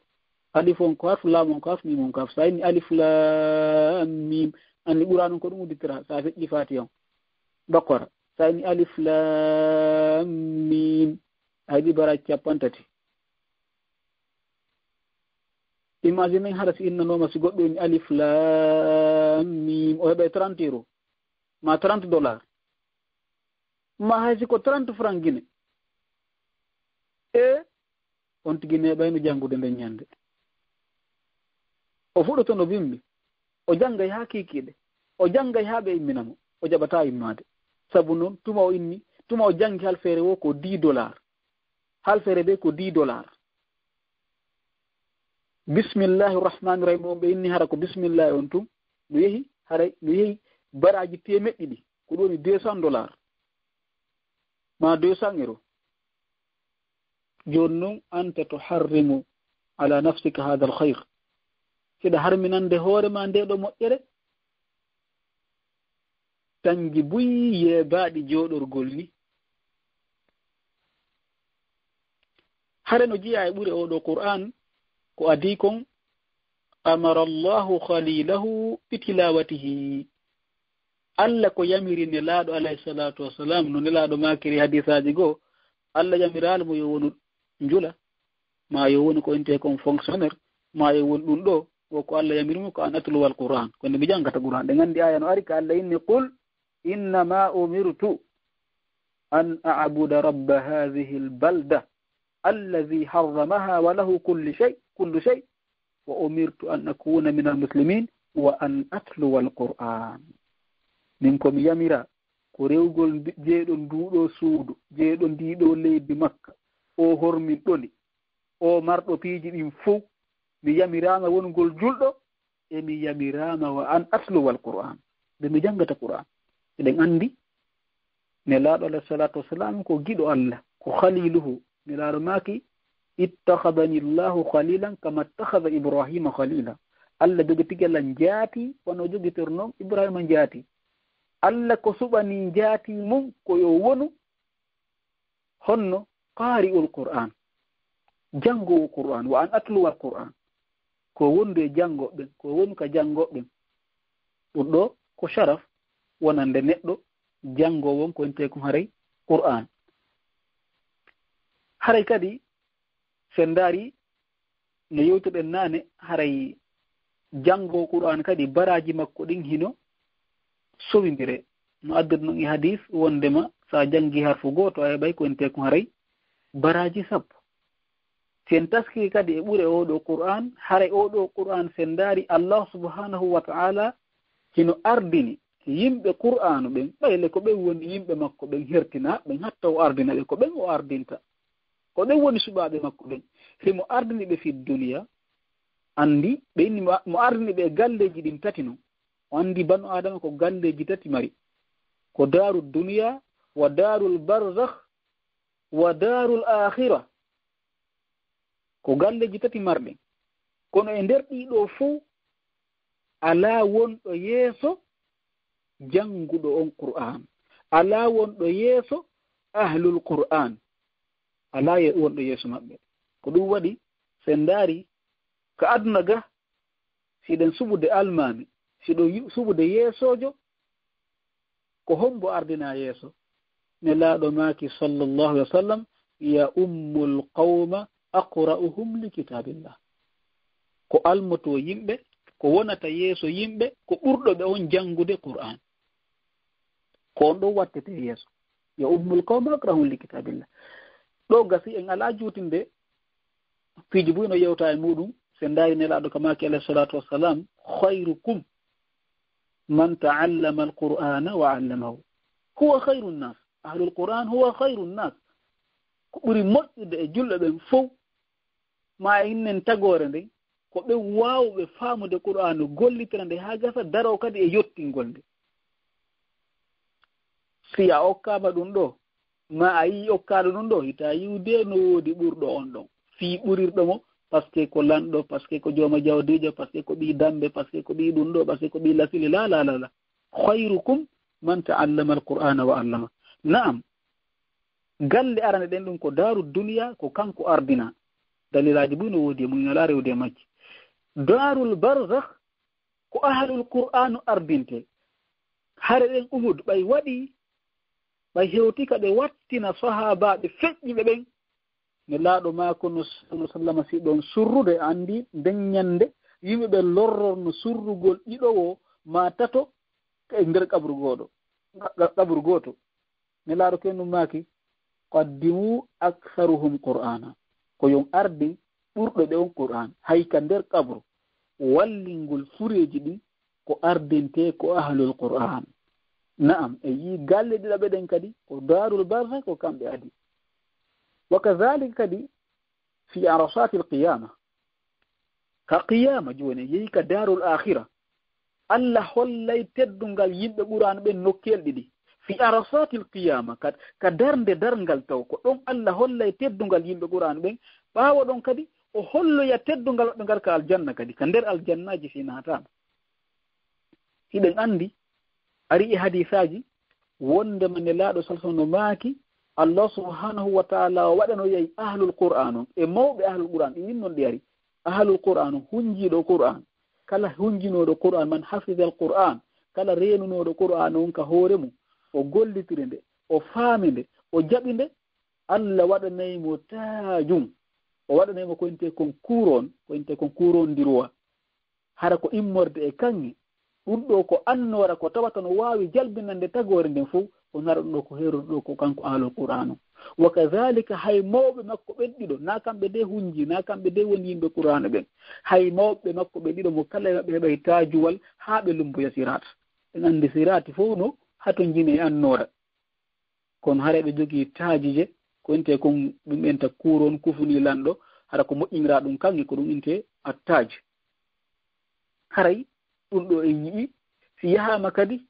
alif on ko harfu, lam on ko harfu, mim on ko harfu. Sa inni alif lam mim, anni Qur'an on ko ɗum udditira, sa feƴƴi Fatiha on. Baqara. Sa inni alif lam mim, a heɓi baraaji cappanɗe tati. Imagine hara si innanooma si goɗɗo inni alif lam mim, o heɓay trente euro, ma trente dollars, ma hay si ko trente francs Guinée. E on tigi neeɓayno janngude nden ñande. O fuɗoto no bimbi, o janngay haa kiikiiɗe, o janngay haa ɓe immina mo, o jaɓataa immaade. Sabu non, tuma o inni, tuma o janngi halfeere wo ko dix dollars. Halfeere be ko dix dollars. Bismillahi rahmani rahim on ɓe inni hara ko bismillahi on tun. No yehi, haray no yehi baraaji teemeɗɗe ɗiɗi. Ko ɗum woni deux cents dollars. Ma deux cents euros. Jooni non, anta tuharrimu ala nafsika hadha al khayr. Hiɗa harminande hoore ma nde ɗo moƴƴere? Tangi buy yeebaaɗi jooɗorgol ni. Hare no jeyaa e ɓure oo ɗoo Qur'aan ko adii kon, amara Allahu khalilahu bi tilawatihi. Alla ko yamiri Nelaaɗo alayhi salaatu wa salaam, no Nelaaɗo maakiri hadiisaaji goo, Alla yamiraali mo yo wonu njula, maa yo wonu ko intee kon fonctionnaire, maa yo wonu ɗum ɗoo, wo ko Alla yamiri mo ko an atluwal Qur'aan. Ko nde mi janngata Qur'aan. Ɗen anndi aaya no ari ka Alla inni, "Qul innama umirtu an a'buda rabba hadhihi al-balda alladhi harramaha wa lahu kulli shay, kullu shay, wa umirtu an akuna min al-muslimin wa an atluwa al-Qur'aan." Min ko mi yamira ko rewgol ndi-, jeyɗo nduu ɗoo suudu, jeyɗo ndii ɗoo leydi Makka, o horminɗo ndi, o marɗo piiji ɗin fow. Mi yamiraama wonugol julɗo, e mi yamiraama wa an atluwal Qur'aan, nde mi janngata Qur'aan. Eɗen anndi Nelaaɗo alayhi salaatu wa salaam ko giɗo Alla, ko khaliluhu. Nelaaɗo maaki, "Ittakhadhani Allahu khalilan kama ittakhadha Ibrahima khalila." Alla jogiti Alla njaati, wano jogitornoo Ibrahima njaati. Alla ko suɓanii njaati mum ko yo wonu honno? Qaari'ul Qur'aan, janngoowo Qur'aan, wa an atluwal Qur'aan, ko wondu e janngooɓe ɓen, ko wonu ka janngooɓe ɓen. Ɗum ɗoo ko sharaf wonande neɗɗo janngoowo on ko intee kon haray Qur'aan. Haray kadi, si en ndaari no yewtuɗen naane, haray janngoowo Qur'aan kadi baraaji makko ɗin hino sowindire. No addude non e hadiis wondema sa janngi harfu gooto a heɓay ko intee kon haray baraaji sappo. Si en taskii kadi e ɓure oo ɗoo Qur'aan, haray oo ɗoo Qur'aan si en ndaari Allah subhanahu wa ta'ala hino ardini yimɓe Qur'aanu ɓen, ɓay le ko ɓen woni yimɓe makko ɓen hertinaa ɓen, hatta o ardina ɓe, ko ɓen o ardinta. Ko ɓen woni suɓaaɓe makko ɓen. Himo ardini ɓe fi duniya, anndi ɓe inni mo, mo ardini ɓe e galleeji ɗin tati non. O anndi banu Aadama ko galleeji tati mari. Ko daaru duniya, wa daarul barzakh, wa daarul aakhira. Ko galleeji tati marɗen. Kono e nder ɗii ɗoo fow, alaa wonɗo yeeso jannguɗo on Qur'an. Alaa wonɗo yeeso ahlul Qur'an. Alaa ye-, wonɗo yeeso maɓɓe. Ko ɗum waɗi, si en ndaari ka aduna ga, si ɗen suɓude almaami, si ɗo yu-, suɓude yeesoojo, ko hombo ardina yeeso? Nelaaɗo maaki, sallallahu alaihi wa sallam, "Ya ummul qawma aqra'uhum li kitabillah." Ko almoto yimɓe, ko wonata yeeso yimɓe, ko ɓurɗo ɓe on janngude Qur'an. Ko on ɗon wattete yeeso. "Ya ummul qawma aqra'uhum li kitabillah." Ɗo gasi en alaa juutinde, piiji buy no yewta e muɗum, si en ndaari Nelaaɗo ka maaki, alayhi salatu wassalam, "Khayrukum man ta'allama al-Qur'ana wa 'allamahu. Huwa khayrun nas." Ahlul Qur'an huwa khayrun nas. Ko ɓuri moƴƴude e julɓe ɓen fow, ma e innen tagoore nden, ko ɓen waawuɓe faamude Qur'aanu, gollitira nde haa gasa, daroo kadi e yottingol nde. Si a okkaama ɗum ɗo, ma a yii okkaaɗo ɗum ɗo, hita yiwde no woodi ɓurɗo on ɗon. Fii ɓurirɗo mo, parce que ko lanɗo, parce que ko jooma jawdiijo, parce que ko ɓii dambe, parce que ko ɓii ɗum ɗo, parce que ko ɓii lasili, la, la, la, la. "Khayrukum man ta'allama al-Qur'ana wa 'allama." Na'am, galle arane ɗen ɗum ko daaru duniya, ko kanko ardina. Dalilaaji buy no woodi e mum, en alaa rewde e majji. Daarul barzakh, ko ahlul Qur'aanu ardinte. Hare ɗen Uhud, ɓay waɗi, ɓay hewti ka ɓe wattina sahaabaaɓe feƴƴiɓe ɓen. Nelaaɗo maako no, no sallama si ɗon surrude, anndi nden ñannde, yimɓe ɓe lorrorno surrugol ɗiɗo wo maa tato e nder qabru gooɗo, qa-, qabru gooto. Nelaaɗo ken ɗum maaki, "Qaddimu aktharuhum Qur'ana." Ko yon ardin ɓurɗo ɓe on Qur'an. Hay ka nder qabru, wallingol fureeji ɗin ko ardintee ko ahlul Qur'an. Na'am, e yii galle ɗiɗaɓe ɗen kadi, ko daarul barzakh, ko kamɓe adi. Wa kadhalika kadi fi arasatil qiyama. Ka qiyama jooni, yehi ka daarul akhira. Allah hollay teddungal yimɓe Qur'an ɓen nokkel ɗiɗi. Fi arasatil qiyama, ka, ka darnde darngal taw, ko ɗon Allah hollay teddungal yimɓe Qur'an ɓen. Ɓaawo ɗon kadi, o holloya teddungal maɓɓe ngal ka aljanna kadi, ka nder aljannaaji si naataama. Hiɗen anndi, ari e hadiisaaji, wondema Nelaaɗo sallallahu alaihi wasallam no maaki, Allah subhanahu wa ta'ala o waɗanoyay ahlul Qur'an on, e mawɓe ahlul Qur'an, ɗin non ɗi ari. Ahlul Qur'an on, hunjiiɗo Qur'an, kala hunjinooɗo Qur'an, man hafizal Qur'an, kala reenunooɗo Qur'an on ka hoore mum, o gollitiri nde, o faami nde, o jaɓi nde, Allah waɗanay mo taajum. O waɗanay mo ko intee kon couronne, ko intee kon couronne du roi. Hara ko immorde e kaŋŋe. Ɗum ɗoo ko annoora ko tawata no waawi jalbinande tagoore nden fow, o nara ɗum ɗoo ko heerori ɗoo ko kanko ahlul Qur'aanu. Wa kadhalika hay mawɓe makko ɓen ɗiɗo, naa kamɓe de hunji, naa kamɓe de woni yimɓe Qur'aanu ɓen. Hay mawɓe makko ɓen ɗiɗo mo kala e maɓɓe heɓay taajuwal haa ɓe lumboya siraat. En anndi siraati fow no hatonjine e annoora. Kono hara ɓe jogii taajije, ko intee kon ɗum enta couronne kufuni lanɗo, hara ko moƴƴiniraa ɗum kaŋŋe ko ɗum intee attaaj. Haray ɗum ɗoo en yi'i, si yahaama kadi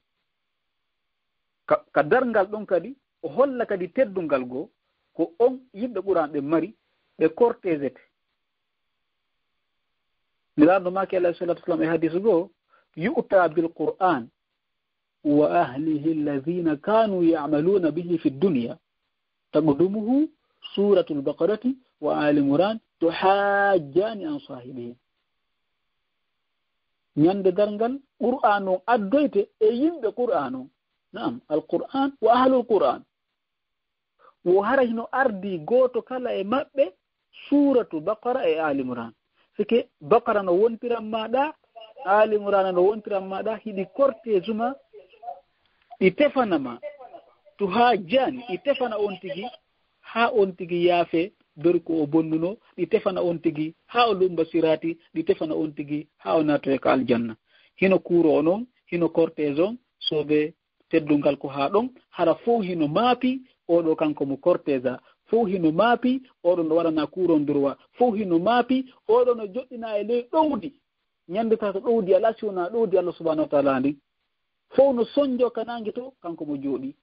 ka, ka darngal ɗon kadi, o holla kadi teddungal goo, ko on yimɓe Qur'an ɓe mari, ɓe cortégete. Nelaaɗo maaki alayhi salatu wasalam e hadiis goo, "Yu'ta bil Qur'an wa ahlihi alladhina kanu ya'maluna bihi fi dunya, taqdumuhu suratul Baqarati wa Ali Imran, tuhajjani an sahibihi." Ñande darngal, Qur'an on addoyte e yimɓe Qur'an on. Na'am, al Qur'an wa ahlul Qur'an. Wo hara hino ardii gooto kala e maɓɓe suuratu Baqara e Aali Imran. Sike Baqara no wontiran maa ɗaa, Aali Imran no wontiran maa ɗaa, hiɗi kortee suma, ɗi tefana ma. To haa jaani, ɗi tefana on tigi, haa on tigi yaafe dori ko o bonnunoo, ɗi tefana on tigi, haa o lummba siraati, ɗi tefana on tigi, haa o naatoya ka aljanna. Hino kuuro on on, hino kortee on, soobee teddungal ko haa ɗon, hara fow hino maapi, oɗo kanko mo kortee, fow hino maapi, oɗo no waɗana kuuron durwa, fow hino maapi, oɗo no joɗɗina e ley ɗowdi, ñande tawata ɗowdi alaa si wonaa ɗowdi Allah subhanahu wa taala ndin, fow no sonjo ka naange to, kanko mo jooɗi.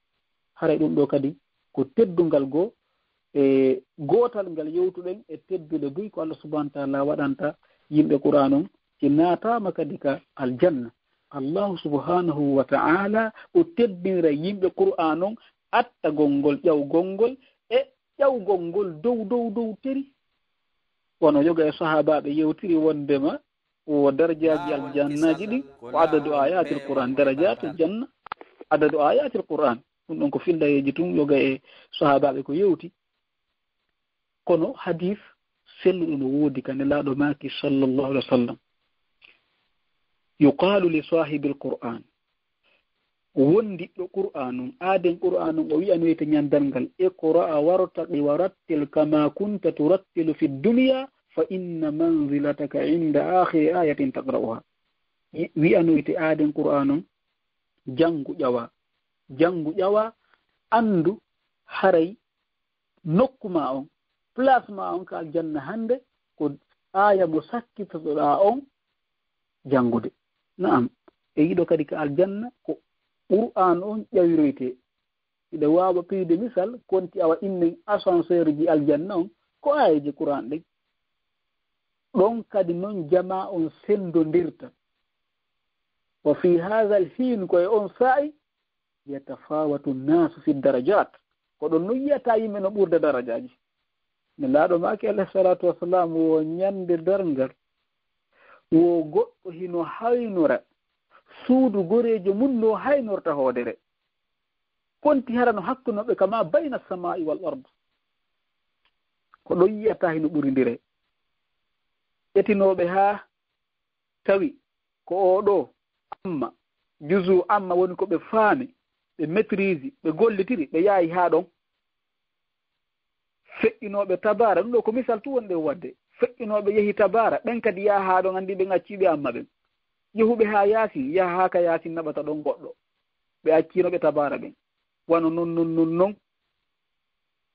Haray ɗum ɗo kadi ko teddungal goo e gootal ngal yewtuɗen e teddude buy ko Allah subhanahu wa taala waɗanta yimɓe Qur'an on, si naataama kadi ka aljanna. Allahu subhanahu wa ta'ala o teddinira yimɓe Qur'an on attagol ngol, ƴawgol ngol, e ƴawgol ngol dow, dow, dow teri. Wano yoga e sahaabaaɓe yewtiri wondema wo darajaaji aljannaji ɗin, ko adadu ayatil Qur'an, darajatu janna, adadu ayatil Qur'an. Ɗum ɗon ko fillayeeji tun yoga e sahaabaaɓe ko yewti. Kono hadis selluɗo no woodi ka Nelaaɗo maaki sallallahu alaihi wasallam. Yuqalu li sahibil Qur'an. Wondiɗɗo Qur'an on, aaden Qur'an on, o wi'anoyte ñandal ngal, "Iqra wartaqi warattil kama kunta turattilu fi dunya, fa inna manzilataka inda akhiri ayatin taqra'uha." Wi-, wi'anoyte aaden Qur'an on, "Jangu ƴawa, jangu ƴawa, andu haray nokku ma on, place ma on ka aljanna hande, ko aya mo sakkitoɗaa on jangude." Na'am, e yiɗo kadi ka aljanna, ko Qur'an on ƴawiroyte. Hiɗa waawa piyude misal, konti awa innen ascenseur ji aljanna on, ko aayeeje Qur'an ɗen. Ɗon kadi non jamaa on sendondirta. Wa fi hadha al-hin, ko e on saa'i, yatafawatu an-nasu fi darajat. Ko ɗon non yiyata yimɓe no ɓurda darajaaji. Nelaaɗo maaki alayhi salatu wassalam, wo ñande darngal, wo goɗɗo hino haynora, suudu goreejo mun no haynorta hoodere. Konti hara no hakkunooɓe kama bayna samaa'i wal ard. Ko ɗon yiyata hino ɓurindire. Ƴetinooɓe haa tawi ko oo ɗoo amma, juzu amma woni ko ɓe faami, ɓe maîtrise, ɓe gollitiri, ɓe yaayi haa ɗon. Feƴƴinooɓe tabaara, ɗum ɗoo ko misal tun wonɗen waɗde. Feƴƴinooɓe yehi tabaara, ɓen kadi yaha haa ɗon, anndi ɓen accii ɓe amma ɓen. Yehuɓe haa yaasin, yaha haa ka yaasin naɓata ɗon goɗɗo. Ɓe acciino ɓe tabaara ɓen. Wano non, non, non, non.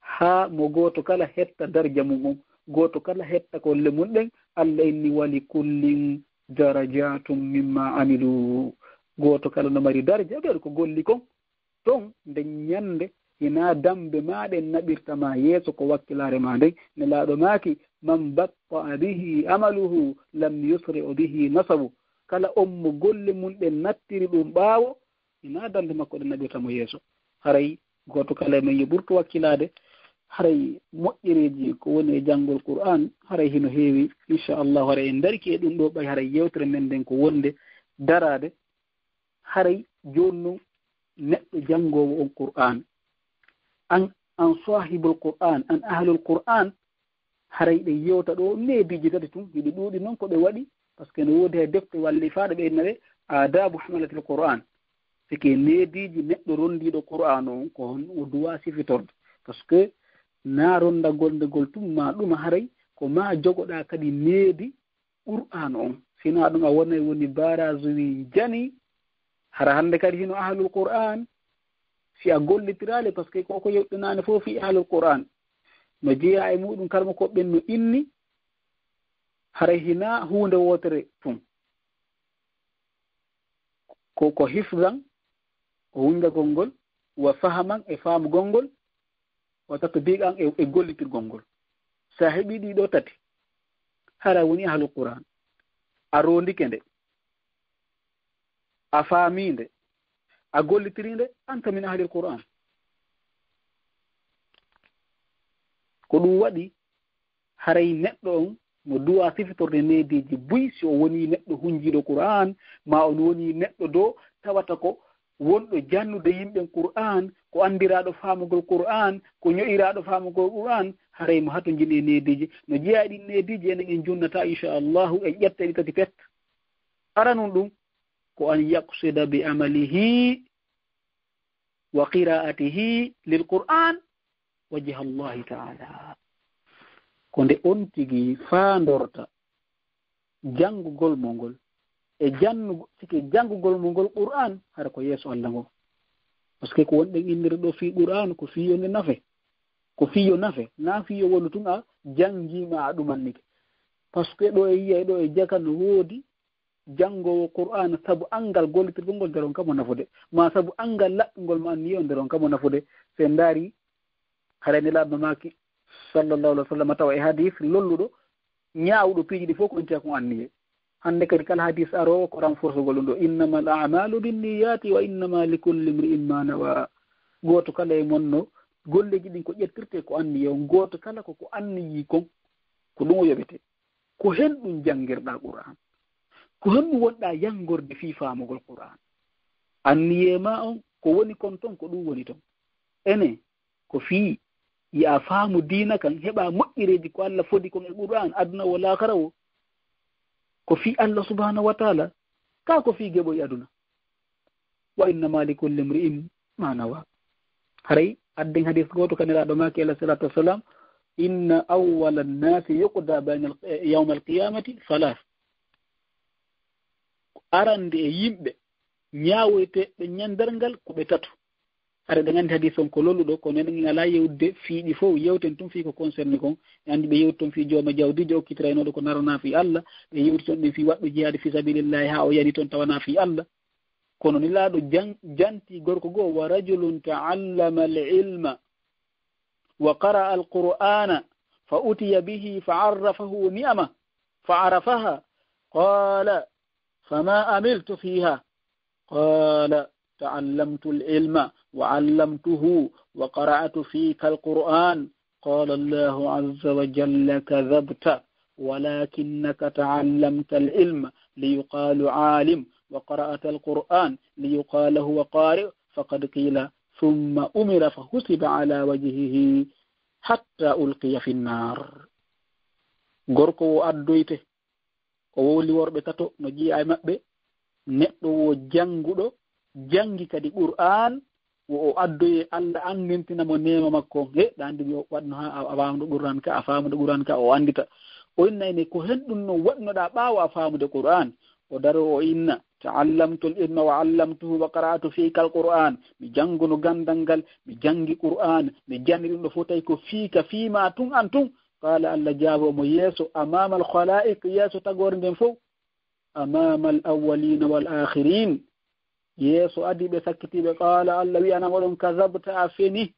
Haa mo gooto kala hetta darja mum on, gooto kala hetta golle mun ɗen, Allah inni, "Wa li kullin darajatun mimma amilu." Gooto kala no mari darja, ɓe waɗi ko golli kon. Ton nden ñande, hinaa dambe maa ɗen naɓirta ma yeeso ko wakkilaare ma nden. Nelaaɗo maaki, "Man batta'a bihi amaluhu, lam yusri' bihi nasabu." Kala on mo golle mun ɗen nattiri ɗum ɓaawo, hinaa dambe makko ɗen naɓirta mo yeeso. Haray gooto kala e men yo ɓurtu wakkilaade. Haray moƴƴereeji ko woni e janngol Qur'an, haray hino heewi. Inchallahu, haray en darike e ɗum ɗoo, ɓay haray yewtere men nden ko wonde daraade. Haray jooni non neɗɗo janngoowo on Qur'an, an, an sahibul Qur'an, an ahlul Qur'an, haray ɗe yewta ɗoo neediiji tati tun, hiɗi ɗuuɗi non ko ɓe waɗi, parce que no woodi hay defte wallifaaɗe ɓe inna ɗe Adabu Hamalatil Qur'an. Sike neediiji neɗɗo rondiiɗo Qur'an on, ko hon o duwa sifitorde. Parce que na rondagol ndegol tun ma ɗuma, haray ko ma jogoɗaa kadi needi Qur'an on. Sinaa ɗum a wonay woni baraazu wi jani, hara hannde kadi hino ahlul Qur'an, si a gollitiraali, parce que ko ko yewɗinaani fof fi ahlul Qur'an. No jeyaa e muɗum karmo ko ɓen no inni, haray hinaa huunde wootere tun. Ko, ko hifzan, ko hunjagol ngol, wa fahaman e faamugol ngol, wa tatbiqan e, e gollitirgol ngol. Si a heɓii ɗii ɗoo tati, hara woni ahlul Qur'an. A rondike nde, a faamii nde, a gollitirii nde, anta min ahlil Qur'an. Ko ɗum waɗi haray neɗɗo on no duwa sifitorde neediiji buy si o wonii neɗɗo hunjiiɗo Qur'an, maa on wonii neɗɗo do tawata ko wonɗo jannude yimɓe Qur'an, ko anndiraaɗo faamugol Qur'an, ko ño'iraaɗo faamugol Qur'an, haray mo hatonjini e neediiji. No jeyaa e ɗin neediiji, enen en junnataa, inchallahu, en ƴetta ɗi tati pet. Aranun ɗum ko an yaqsida bi amalihi wa qira'atihi lil Qur'an wajha Allahi ta'ala. Ko nde on tigi faandorta janngugol mo ngol, e jannugo-, sike janngugol mo ngol Qur'an, hara ko yeeso Allah ngo. Parce que ko wonɗen innirde ɗoo fii Qur'an, ko fii yo nde nafe. Ko fii yo nafe, na fii yo wonu tun a janngii ma a ɗumannike. Parce que ɗoo e yiyay ɗoo e jaka no woodi janngoowo Qur'an sabu anngal gollitirgol ngol, nde ronka mo nafude. Ma sabu anngal laɓɓingol mo anniye on, nde ronka mo nafude. Si en ndaari, haray Nelaaɗo maaki, sallallahu alaihi wa sallam, tawa e hadis lolluɗo, ñaawuɗo piiji ɗi fof ko inti ko anniye. Hannde kadi kala hadis aroowo ko renforcegol ɗum ɗo, "Innamal a'malu binniyati wa innama likulli imri'in ma nawa." Gooto kala e mon no, golleeji ɗin ko ƴettirte ko anniye on, gooto kala ko ko anniyi kon, ko ɗum o yoɓete. Ko hen ɗum janngirɗaa Qur'an, ko hen ɗum wonɗaa yanngorde fii faamugol Qur'an. Anniye ma on ko woni kon ton, ko ɗum woni ton. Ene, ko fii yo a faamu diina kan, heɓa moƴƴereeji ko Alla fodi kon e Qur'an, aduna wo laakara wo. Ko fii Alla subhanahu wa taala, ka ko fii geɓo e aduna. "Wa innama likulli imri'in ma nawa." Haray adden hadis gooto, kaniraaɗo maaki alayhi salatu wassalam, "Inna awwala nnasi yuqda bayna al-, yawma al-qiyamati thalath." Arande e yimɓe ñaawoyteeɓe ñandal ngal ko ɓe tato. Hara ɗen anndi hadis on ko lolluɗo, kono en alaa yewtude fii ɗi fow, yewten tun fii ko concerné kon. En anndi ɓe yewti ton fii jooma jawdi, jo okkitiraynooɗo ko naranaa fii Alla, ɓe yewti ton ɗin fii waɗɗo jihaadi fii sabilillahi haa o yani ton tawanaa fii Alla. Kono Nelaaɗo jan-, janti gorko goo, "Wa rajulun ta'allama al-ilma wa qara'a al-Qur'ana fa utiya bihi fa arrafahu ni'ama, fa arafaha, qala, fama amiltu fiha." قال: تعلمت العلم وعلمته وقرأت فيك القرآن. قال الله عز وجل: كذبت، ولكنك تعلمت العلم ليقال عالم، وقرأت القرآن ليقال هو قارئ، فقد قيل: ثم أمر فحسب على وجهه حتى ألقي في النار. Gorko o addoyte, o wowli worɓe tato, no jeyaa e maɓɓe neɗɗo wo jannguɗo, janngi kadi Qur'aan, wo o addoyee Alla anndintina mo neema makko on. He, ɗa anndi mi waɗno haa a, a faamuɗo Qur'aan ka, a faamuɗo Qur'aan ka, o anndita. O inna ene ko hen ɗum no waɗnoɗaa ɓaawo a faamude Qur'aan? O daro o inna: تعلمت العلم وعلمته وقرأت فيك القرآن. Mi jannguno ganndal ngal, mi janngi Qur'aan, mi janni ɗum ɗo fof tawi ko fiika, fii maa tun an tun. Qaala, Alla jaabo mo yeeso, أمام الخلائق, yeeso tagoore nden fof. أمام الأولين والآخرين, yeeso adiiɓe sakkitiiɓe. Qaala, Alla wi'ana mo ɗon: كذبت, a feni.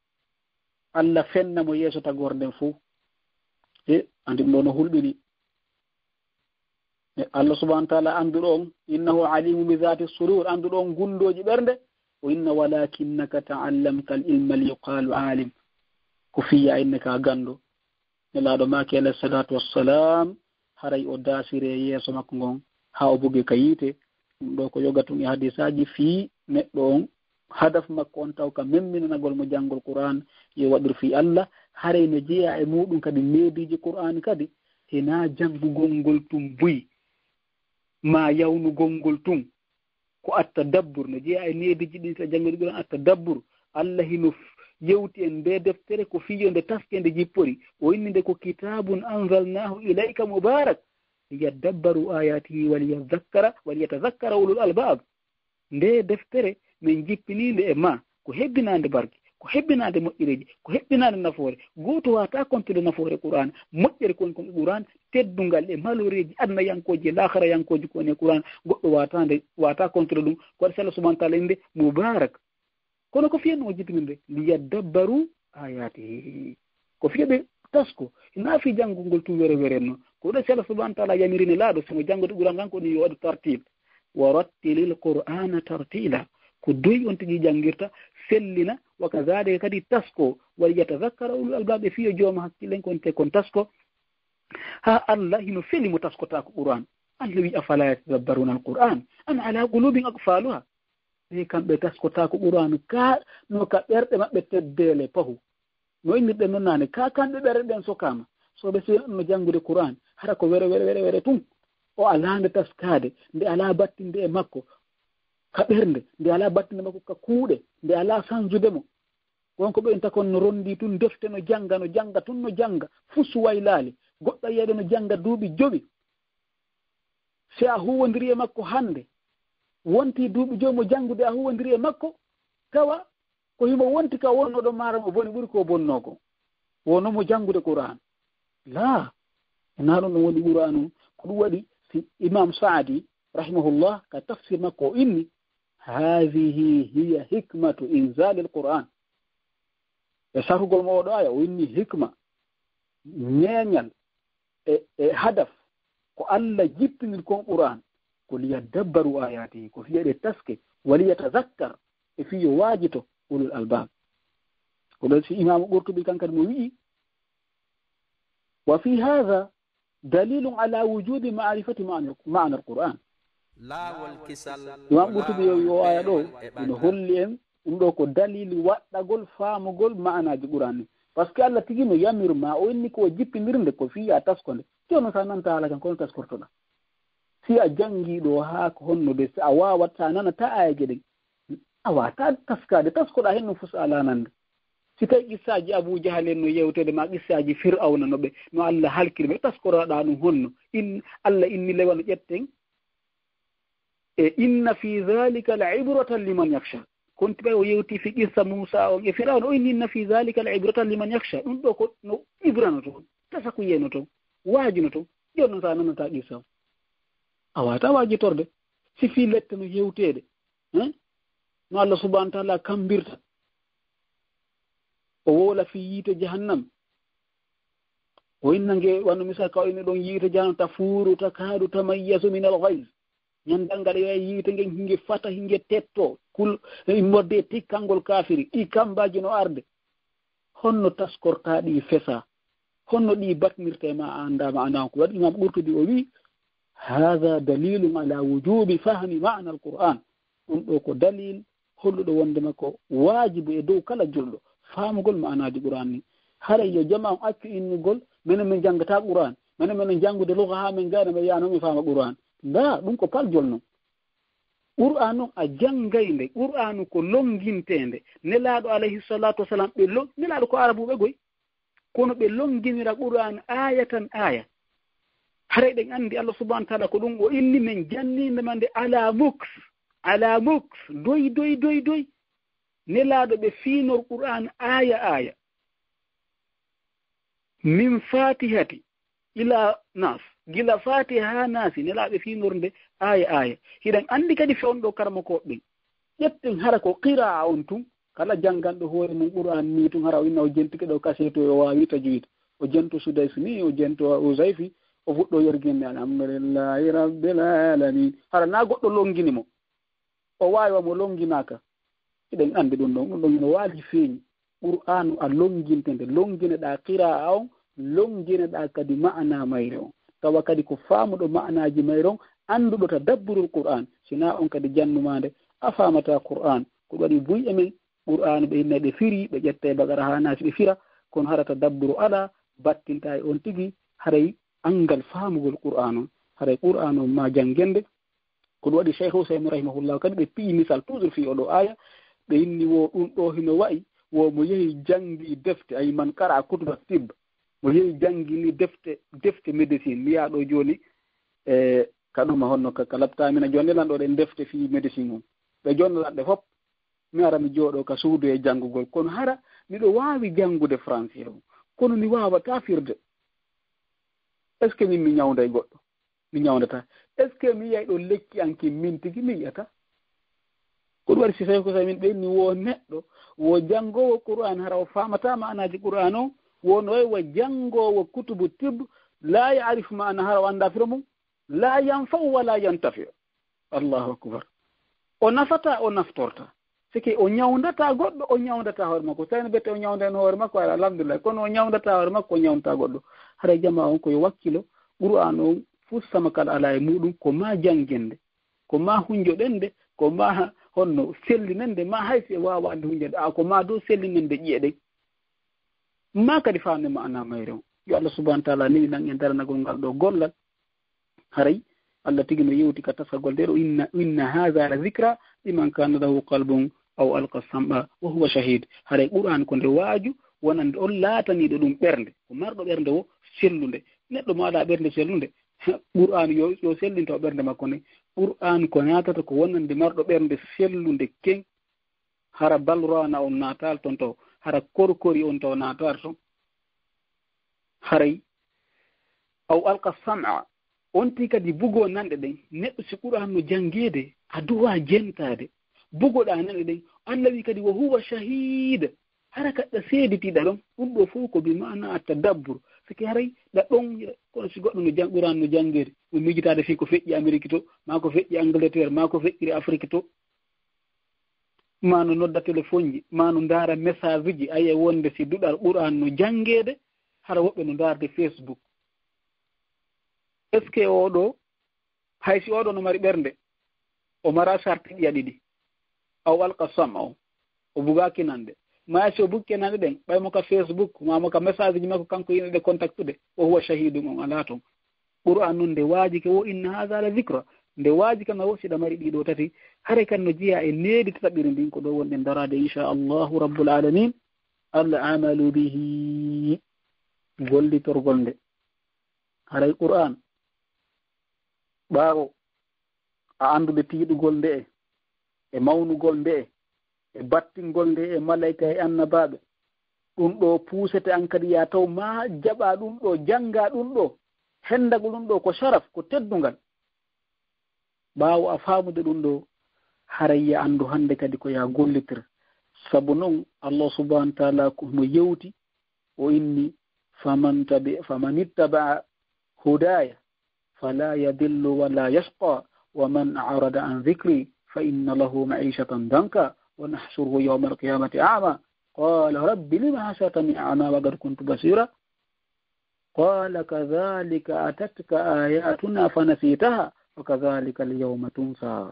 Alla fenna mo yeeso tagoore nden fof. E, anndi ɗum ɗo no hulɓini. E, Alla subhanahu wa ta'ala annduɗo on, إنه عليم بذات الصدور, annduɗo on gunndooji ɓernde. O inna: ولكنك تعلمت العلم ليقال عالم. Ko fii yaa inne ka ganndo. Nelaaɗo maaki, alayhi salaatu wassalaam, haray o daasiree yeeso makko ngon, haa o bugee ka yiite. Ɗum ɗo ko yoga tun e hadiisaaji fii neɗɗo on, hadaf makko on taw ka memminanagol mo janngol Qur'aan, yo waɗir fii Alla, haray no jeyaa e muuɗum kadi neediiji Qur'aan kadi, hinaa janngugol ngol tun buy, maa yawnugol ngol tun. Ko at-tadabbur, no jeyaa e neediiji ɗin, si a janngi Qur'aan, at-tadabbur. Alla hino f-, yewti en nde deftere ko fii yo nde taske, nde jippori. O inni nde ko: كتاب أنزلناه إليك مبارك ليدبروا آياته وليذكر، وليتذكر أولو الألباب. Nde deftere min jippiniinde e maa, ko hebbinaande barke, ko hebbinaande moƴƴereeji, ko hebbinaande nafoore. Gooto waawataa kontude nafoore Qur'aan, moƴƴere kon kon Qur'aan, teddungal e maloreeji adnayankooji e laakharayankooji ko woni e Qur'aan, goɗɗo waataande, waawataa kontude ɗum. Ko waɗi si Alla subhanahu wa ta'ala innde Mubarak. Kono ko fii ɗum o jippini nde, ليدبروا آياته. Ko fii ɓe tasko, hinaa fii janngugol tun were were no. Ko ɗo si Alla subhanahu wa ta'ala yamiri Nelaaɗo, si mo janngude Qur'aan kan, ko ni yo waɗu tartiil. ورتل القرآن ترتيلا. Ko doy on tigi janngirta, sellina, وكذلك kadi tasko, وليتذكر أولو الألباب, e fii yo jooma hakkille en kon te kon tasko. Haa Alla hino feli mo taskotaako Qur'aan. Alla wi'i: أفلا يتدبرون القرآن أم على قلوب أقفالها. Ɓe kamɓe taskotaako Qur'aan, ka no ka ɓerɗe maɓɓe teddeele pahu. No innirɗen non naane, ka kamɓe ɓerɗe ɗen sokaama. So ɓe sino no janngude Qur'aan, hara ko were, were, were, were tun. O alaa nde taskaade, nde alaa battinde e makko ka ɓernde, nde alaa battinde makko ka kuuɗe, nde alaa sanjude mo. Won ko ɓen takon no rondi tun defte, no jannga, no jannga tun, no jannga. Fusu waylaali. Goɗɗo yi'ayɗo no jannga duuɓi jowi. Si a huuwondiri e makko hannde, wonti duuɓi jowi mo janngude, a huuwondiri e makko, tawa ko himo wonti ka wonnoɗo maara mo boni ɓuri ko bonnoo ko. Wono mo janngude Qur'aan. Laa, hinaa ɗum ɗon woni Qur'aanu. Ko ɗum waɗi si Imaam Sa'di, rahimahullah, ka tafsir makko o inni: هذه هي حكمة إنزال القرآن. E sarhugol mo oɗo aya, o inni hikma, ñeeñal, e, e hadaf ko Allah jippinir kon Qur'an, ko liyaddabbaru ayatihi, ko fii yo ɓe taske, waliyatazakkar, e fii yo waajito ulul albab. Ko ɗon si Imaamu Qurtubi kan kadi mo wi'i, wa fi hadha dalilun ala wujubi ma'rifati ma'na, ma'na al-Qur'an. Laawol kisal. Imam Qurtubi yo, yo aya ɗo, ino holli en, ɗum ɗo ko dalil waɗɗagol faamugol ma'anaaji Qur'an ni. Parce que Allah tigi no yamir ma, o inni ko jippinirnde ko fii yo a tasko nde. Jooni sa nanta haala kan, kono taskortoɗa. Si a janngi ɗo haa ko honno de, si a waawat, sa nanata ayaje ɗen, a waata taskaade, taskoɗa hen ɗum fof so alaa nande. Si tawi qissaaji Abu Jahal en no yewtede, ma qissaaji Fir'awna no ɓe, no Allah halkiri ɓe, taskoroɗa ɗum honno? In, Allah inni lewa no ƴetten. E inna fi dhalika la ibratan liman yakhsha. Konti ɓay o yewti fi qissa Muusa on e Fir'awna, o inni inna fi dhalika la ibratan liman yakhsha. Ɗum ɗo ko no ibrano toon, tasakuye no toon, waajuno toon. Jooni noon sa nanata qissa on, a waata waajitorde. Si fii lette no yewtede, hein? No Allah subhanahu wa ta'ala kambirta. O wowla fii yiite jahannam. O inna nge, wano misal ka o inni ɗon yiite jahannam, tafuuru, takaadu, tamayyazu min al-ghayz. Ñandal ngal e yiite ngen, hinge fata, hinge tetto, kul, immorde e tikkangol kaafiri, ɗi kambaaji no arde. Honno taskorta ɗi fesa? Honno ɗi batmirte ma a anndaama, a anndaama? Ko waɗi Imam Qurtubi o wi, hadha dalilun ala wujubi fahmi ma'na al-Qur'an. Ɗum ɗo ko dalil holluɗo wonde makko waajibu e dow kala julɗo faamugol ma'anaaji Qur'an ni. Haray yo jamaa on accu innugol, menen men janngata Qur'an, menen men janngude lugha haa men gayna men yaano men faama Qur'an. Laa, ɗum ko paljol non. Qur'an on a janngay nde, Qur'anu ko lonnginteende. Nelaaɗo alayhi salatu wasalam, ɓe lo-, Nelaaɗo ko arabuɓe goy. Kono ɓe lonnginira Qur'an aaya tan aaya. Haray ɗen anndi Allah subhanahu wa ta'ala ko ɗum o inni men janninde ma nde ala muks, ala muks, doy, doy, doy, doy. Nelaaɗo ɓe fiinor Qur'an aaya aaya. Min fatihati ila nas, gila fatiha haa nasi, Nelaaɗo ɓe fiinor nde aaya aaya. Hiɗen anndi kadi fewndo karamokooɓe ɓen. Ƴetten hara ko qira'a on tun, kala jannganɗo hoore mum Qur'an ni tun, hara o inna o jentike ɗo kaseetu, o waawi tajwid, o jento Sudaysi ni, o jento Uzayfi, o fuɗɗo yerginde alhamdulillahi rabbil alamin. Hara na goɗɗo longini mo, o waawi wa mo longinaaka. Hiɗen anndi ɗum ɗon, ɗum ɗon no waali feeñi. Qur'aanu a longinte nde, longineɗaa qira'a on, longineɗaa kadi ma'ana mayre on. Tawa kadi ko faamuɗo ma'anaaji mayre on, annduɗo tadabburul Qur'an, sinaa on kadi jannumaa nde, a faamataa Qur'an. Ko ɗum waɗi buy e men, Qur'aanu ɓe inna ɓe firi, ɓe ƴetta e Baqara haa Naasi ɓe fira, kono hara tadabburu alaa, battintaa e on tigi, haray anngal faamugol Qur'an on, haray Qur'an on ma janngende. Ko ɗum waɗi Cheikh Ousaymin rahimahullah kadi ɓe piyi misal toujours fii oɗo aaya, ɓe inni wo ɗum ɗo hino wa'i, wo mo yehi janngi defte, ay man qara'a kutuba tibb, mo yehi janngini defte, defte médecine, mbiyaa ɗo jooni, e ka ɗum honno ka, ka lapta mina jonnde lan ɗo ɗen defte fii médecine on. Ɓe jonnde lan ɗe fop, mi ara mi jooɗo ka suudu e janngugol, kono hara miɗo waawi janngude français on, kono mi waawataa firde. Est-ce que min mi ñawnday goɗɗo? Mi ñawndataa. Est-ce que mi yiyay ɗo lekki an kin min tigi? Mi yi'ataa. Ko ɗum waɗi si tawi ko tawi min ɓenni wo neɗɗo, wo janngoowo Qur'an, hara o faamataa ma'anaaji Qur'an on, wo no way wo janngoowo kutubu tibb, la ya'rifu ma'ana, hara o anndaa firo mum, la yanfa'u wa la yantafi'u. Allahu akbar. O nafataa, o naftortaa. Sike o ñawndataa goɗɗo, o ñawndataa hoore makko. Tawi no bette o ñawndan hoore makko, ala alhamdulillah. Kono o ñawndataa hoore makko, o ñawndataa goɗɗo. Haray jamaa on ko yo wakkilo, Qur'an on fuu sama kala alaa e muɗum, ko ma janngende, ko ma hunjoɗen nde, ko ma honno sellinen nde, ma hay si e waawaande hunjande, a ko ma dow sellinen nde ƴi'e ɗen. Ma kadi faamne ma'ana mayre on. Yo Allah subhanahu wa ta'ala newinan en daranagol ngal ɗo gollal. Haray Allah tigi no yewti ka tasagol nde ɗo, inna, inna hadha la zikra liman kana lahu qalbun aw alqa sam'a wa huwa shahid. Haray Qur'an ko nde waaju wonande on laataniiɗo ɗum ɓernde, ko marɗo ɓernde wo sellunde. Neɗɗo mo alaa ɓernde sellunde, Qur'an yo, yo sellinto ɓernde makko nde. Qur'an ko naatata ko wonande marɗo ɓernde sellunde ken. Hara balrana on naataali ton taw, hara korkori on taw naataali ton. Haray, aw alqa sam'a, on ti kadi bugo nanɗe ɗen, neɗɗo si Qur'an no janngeede, a duwa jentaade. Bugoɗaa nanɗe ɗen, Allah wi kadi, wa huwa shahid. Hara kaɗɗa seeditiiɗa ɗon, ɗum ɗo fof ko bi ma'ana at-tadabbur. Siki haray ɗa ɗon, kono si goɗɗo no jang-, Qur'an no janngeede, mo miijitaade fii ko feƴƴi Ameriki to, maa ko feƴƴi Angleterre, maa ko feƴƴiri Afrik to, maa no nodda telefonji, maa no ndaara message ji, a yi'ay wonde si duɗal Qur'an no janngeede, hara woɓɓe no ndaarde Facebook. Est-ce que oo ɗoo, hay si oo ɗoo no mari ɓernde, o mara sarti ɗiya ɗiɗi, aw alqa sam'ahu, o bugaaki nande. Maa si o bukke nande ɗen, ɓay mo ka Facebook, maa mo ka message ji makko kanko yimɓe ɓe contactude, wa huwa shahidun, on alaa ton. Qur'an non nde waajike wo, inna hadha la dhikra, nde waaji kan wo, si ɗa mari ɗii ɗoo tati, hare kan no jeyaa e needi tataɓiri ndin, ko ɗoo wonɗen daraade, insha Allahu Rabbul Alamin. Al amalu bihi, gollitorgol nde. Haray Qur'an, ɓaawo a anndude tiiɗugol nde e, e mawnugol nde e, e battingol nde e malayka e annabaaɓe, ɗum ɗoo puusete an kadi yaa taw maa jaɓaa ɗum ɗoo, janngaa ɗum ɗoo, henndagol ɗum ɗoo ko sharaf, ko teddungal. Ɓaawo a faamude ɗum ɗoo, haray ya anndu hannde kadi ko yaa gollitir. Sabu non, Allah subhanahu wa ta'ala ko no yewti, o inni, "Faman tabi-, faman ittaba hudaya fala yadillu wala yashqa, wa man a'rada an dhikri fa inna lahu ma'ishatan danka, wa nahshuruhu yawmal qiyamati a'ma. Qala rabbi lima hashartani a'ma wa qad kuntu basira." Qala kadhalika atatka ayatuna fanasitaha wa kadhalika alyawma tunsa.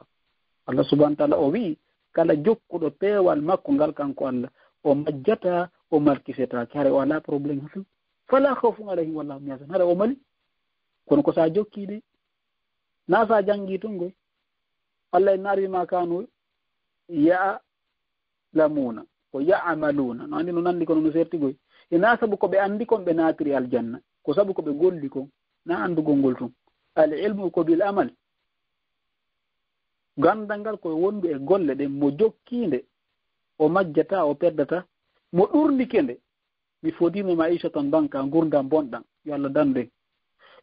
Allah subhanahu wa ta'ala o wi'i, kala jokkuɗo peewal makko ngal, kanko Allah, o majjata, o malkisetaake. Hare o alaa problème haa few. Fala khawfun alayhim wala hum yahzanun. Hare o mali. Kono ko sa jokki de, na sa jangi tun goy. Allah en naari ma kanu ya lamuna, ko ya'maluna. No andi no nandi kono no serti goy. Ina sabu ko ɓe andi kon ɓe naatiri aljanna. Ko sabu ko ɓe golli kon, na andugol ngol tun. Al ilmu ko bil amal. Gandal ngal ko wondu e golle ɗen, mo jokki nde, o majjata, o perdata, mo ɗurnike nde, mi fodimo ma'ishatan danka, ngurdam bonɗam, yo Allah dandu en.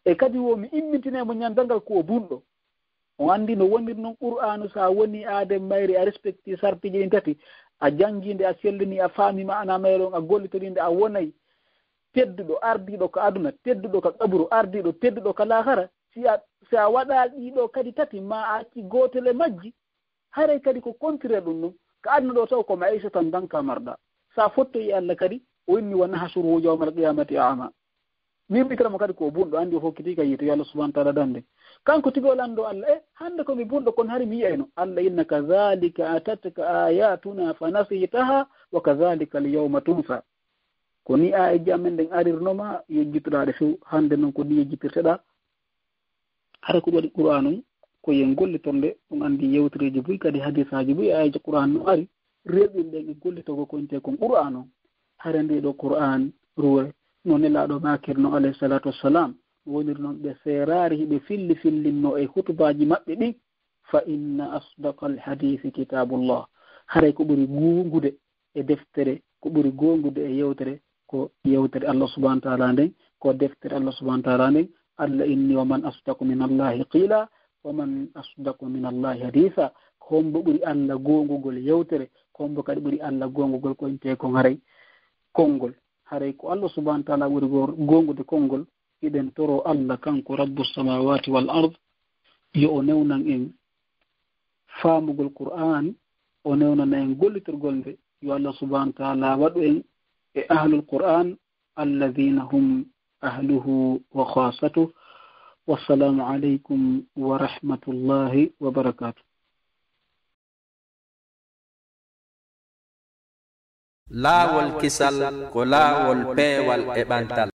E kadi wo mi immintinay mo ñandal ngal ko o bunɗo. On andi no woniri non Qur'aanu, sa woni aaden mayri, a respecti sartiji ɗin tati, a jangi nde, a sellini, a faami ma'ana mayre on, a gollitori nde, a wonay tedduɗo, ardiiɗo ka aduna, tedduɗo ka qaburu, ardiiɗo, tedduɗo ka laahara. Si a, si a waɗa ɗiɗo kadi tati, ma a acci gootel e majji, haray kadi ko contraire ɗum non. Ka aduna ɗo taw ko ma'ishatan danka marɗa. Sa fottoyi e Allah kadi, o inni, "Wa nahshuruhu yawmal qiyamati a'ma." Min mi kira mo kadi ko bunɗo, andi o fokkiti ka yiite, yo Allah subhanahu wa ta'ala dande. Kanko tigi o lando Allah, "E, hande ko mi bunɗo, kono hari mi yi'ayno." Allah inna, "Kadhalika atatka ayatuna fanasitaha, wa kadhalika al-yawma tunsa." Ko ni aayeeji amen ɗen arirnoma, yejjitoɗaa ɗe few, hande non ko ni yejjitirteɗaa. Hara ko waɗi Qur'aanu on, ko yen gollitor nde, ɗum andi yewtereeji buy, kadi hadiisaaji buy, e aayeeji Qur'aanu no ari, rewɓe ɓen e gollitogol ko intee kon Qur'aanu on. Hara ndi ɗo Qur'aan ruwe, no Nelaaɗo maakirno alayhi salaatu wassalaam, woniri non ɓe seeraari hiɓe filli fillinno e hutubaaji maɓɓe ɗin, "Fa inna asdaqal hadiisi kitaabullah." Haray ko ɓuri goongude e deftere, ko ɓuri goongude e yewtere, ko yewtere Allah subhanahu wa ta'ala nden, ko deftere Allah subhanahu wa ta'ala nden. Allah inni, "Wa man asdaqu min Allahi qila, wa man asdaqu min Allahi haditha." Ko hombo ɓuri Allah goongugol yewtere, ko hombo kadi ɓuri Allah goongugol ko intee kon haray konngol. Haray ko Allah subhanahu wa ta'ala ɓuri gor-, goongude konngol. Hiɗen toro Allah kanko Rabbu samawati wal ard, yo o newnan en faamugol Qur'aan, o newnana en gollitirgol nde. Yo Allah subhanahu wa ta'ala waɗu en e ahlul Qur'aan, alladhina hum ahluhu wa khassatuh. Wassalamu alaykum wa rahmatullahi wa barakatuh. Laawol kisal ko laawol peewal e ɓantal.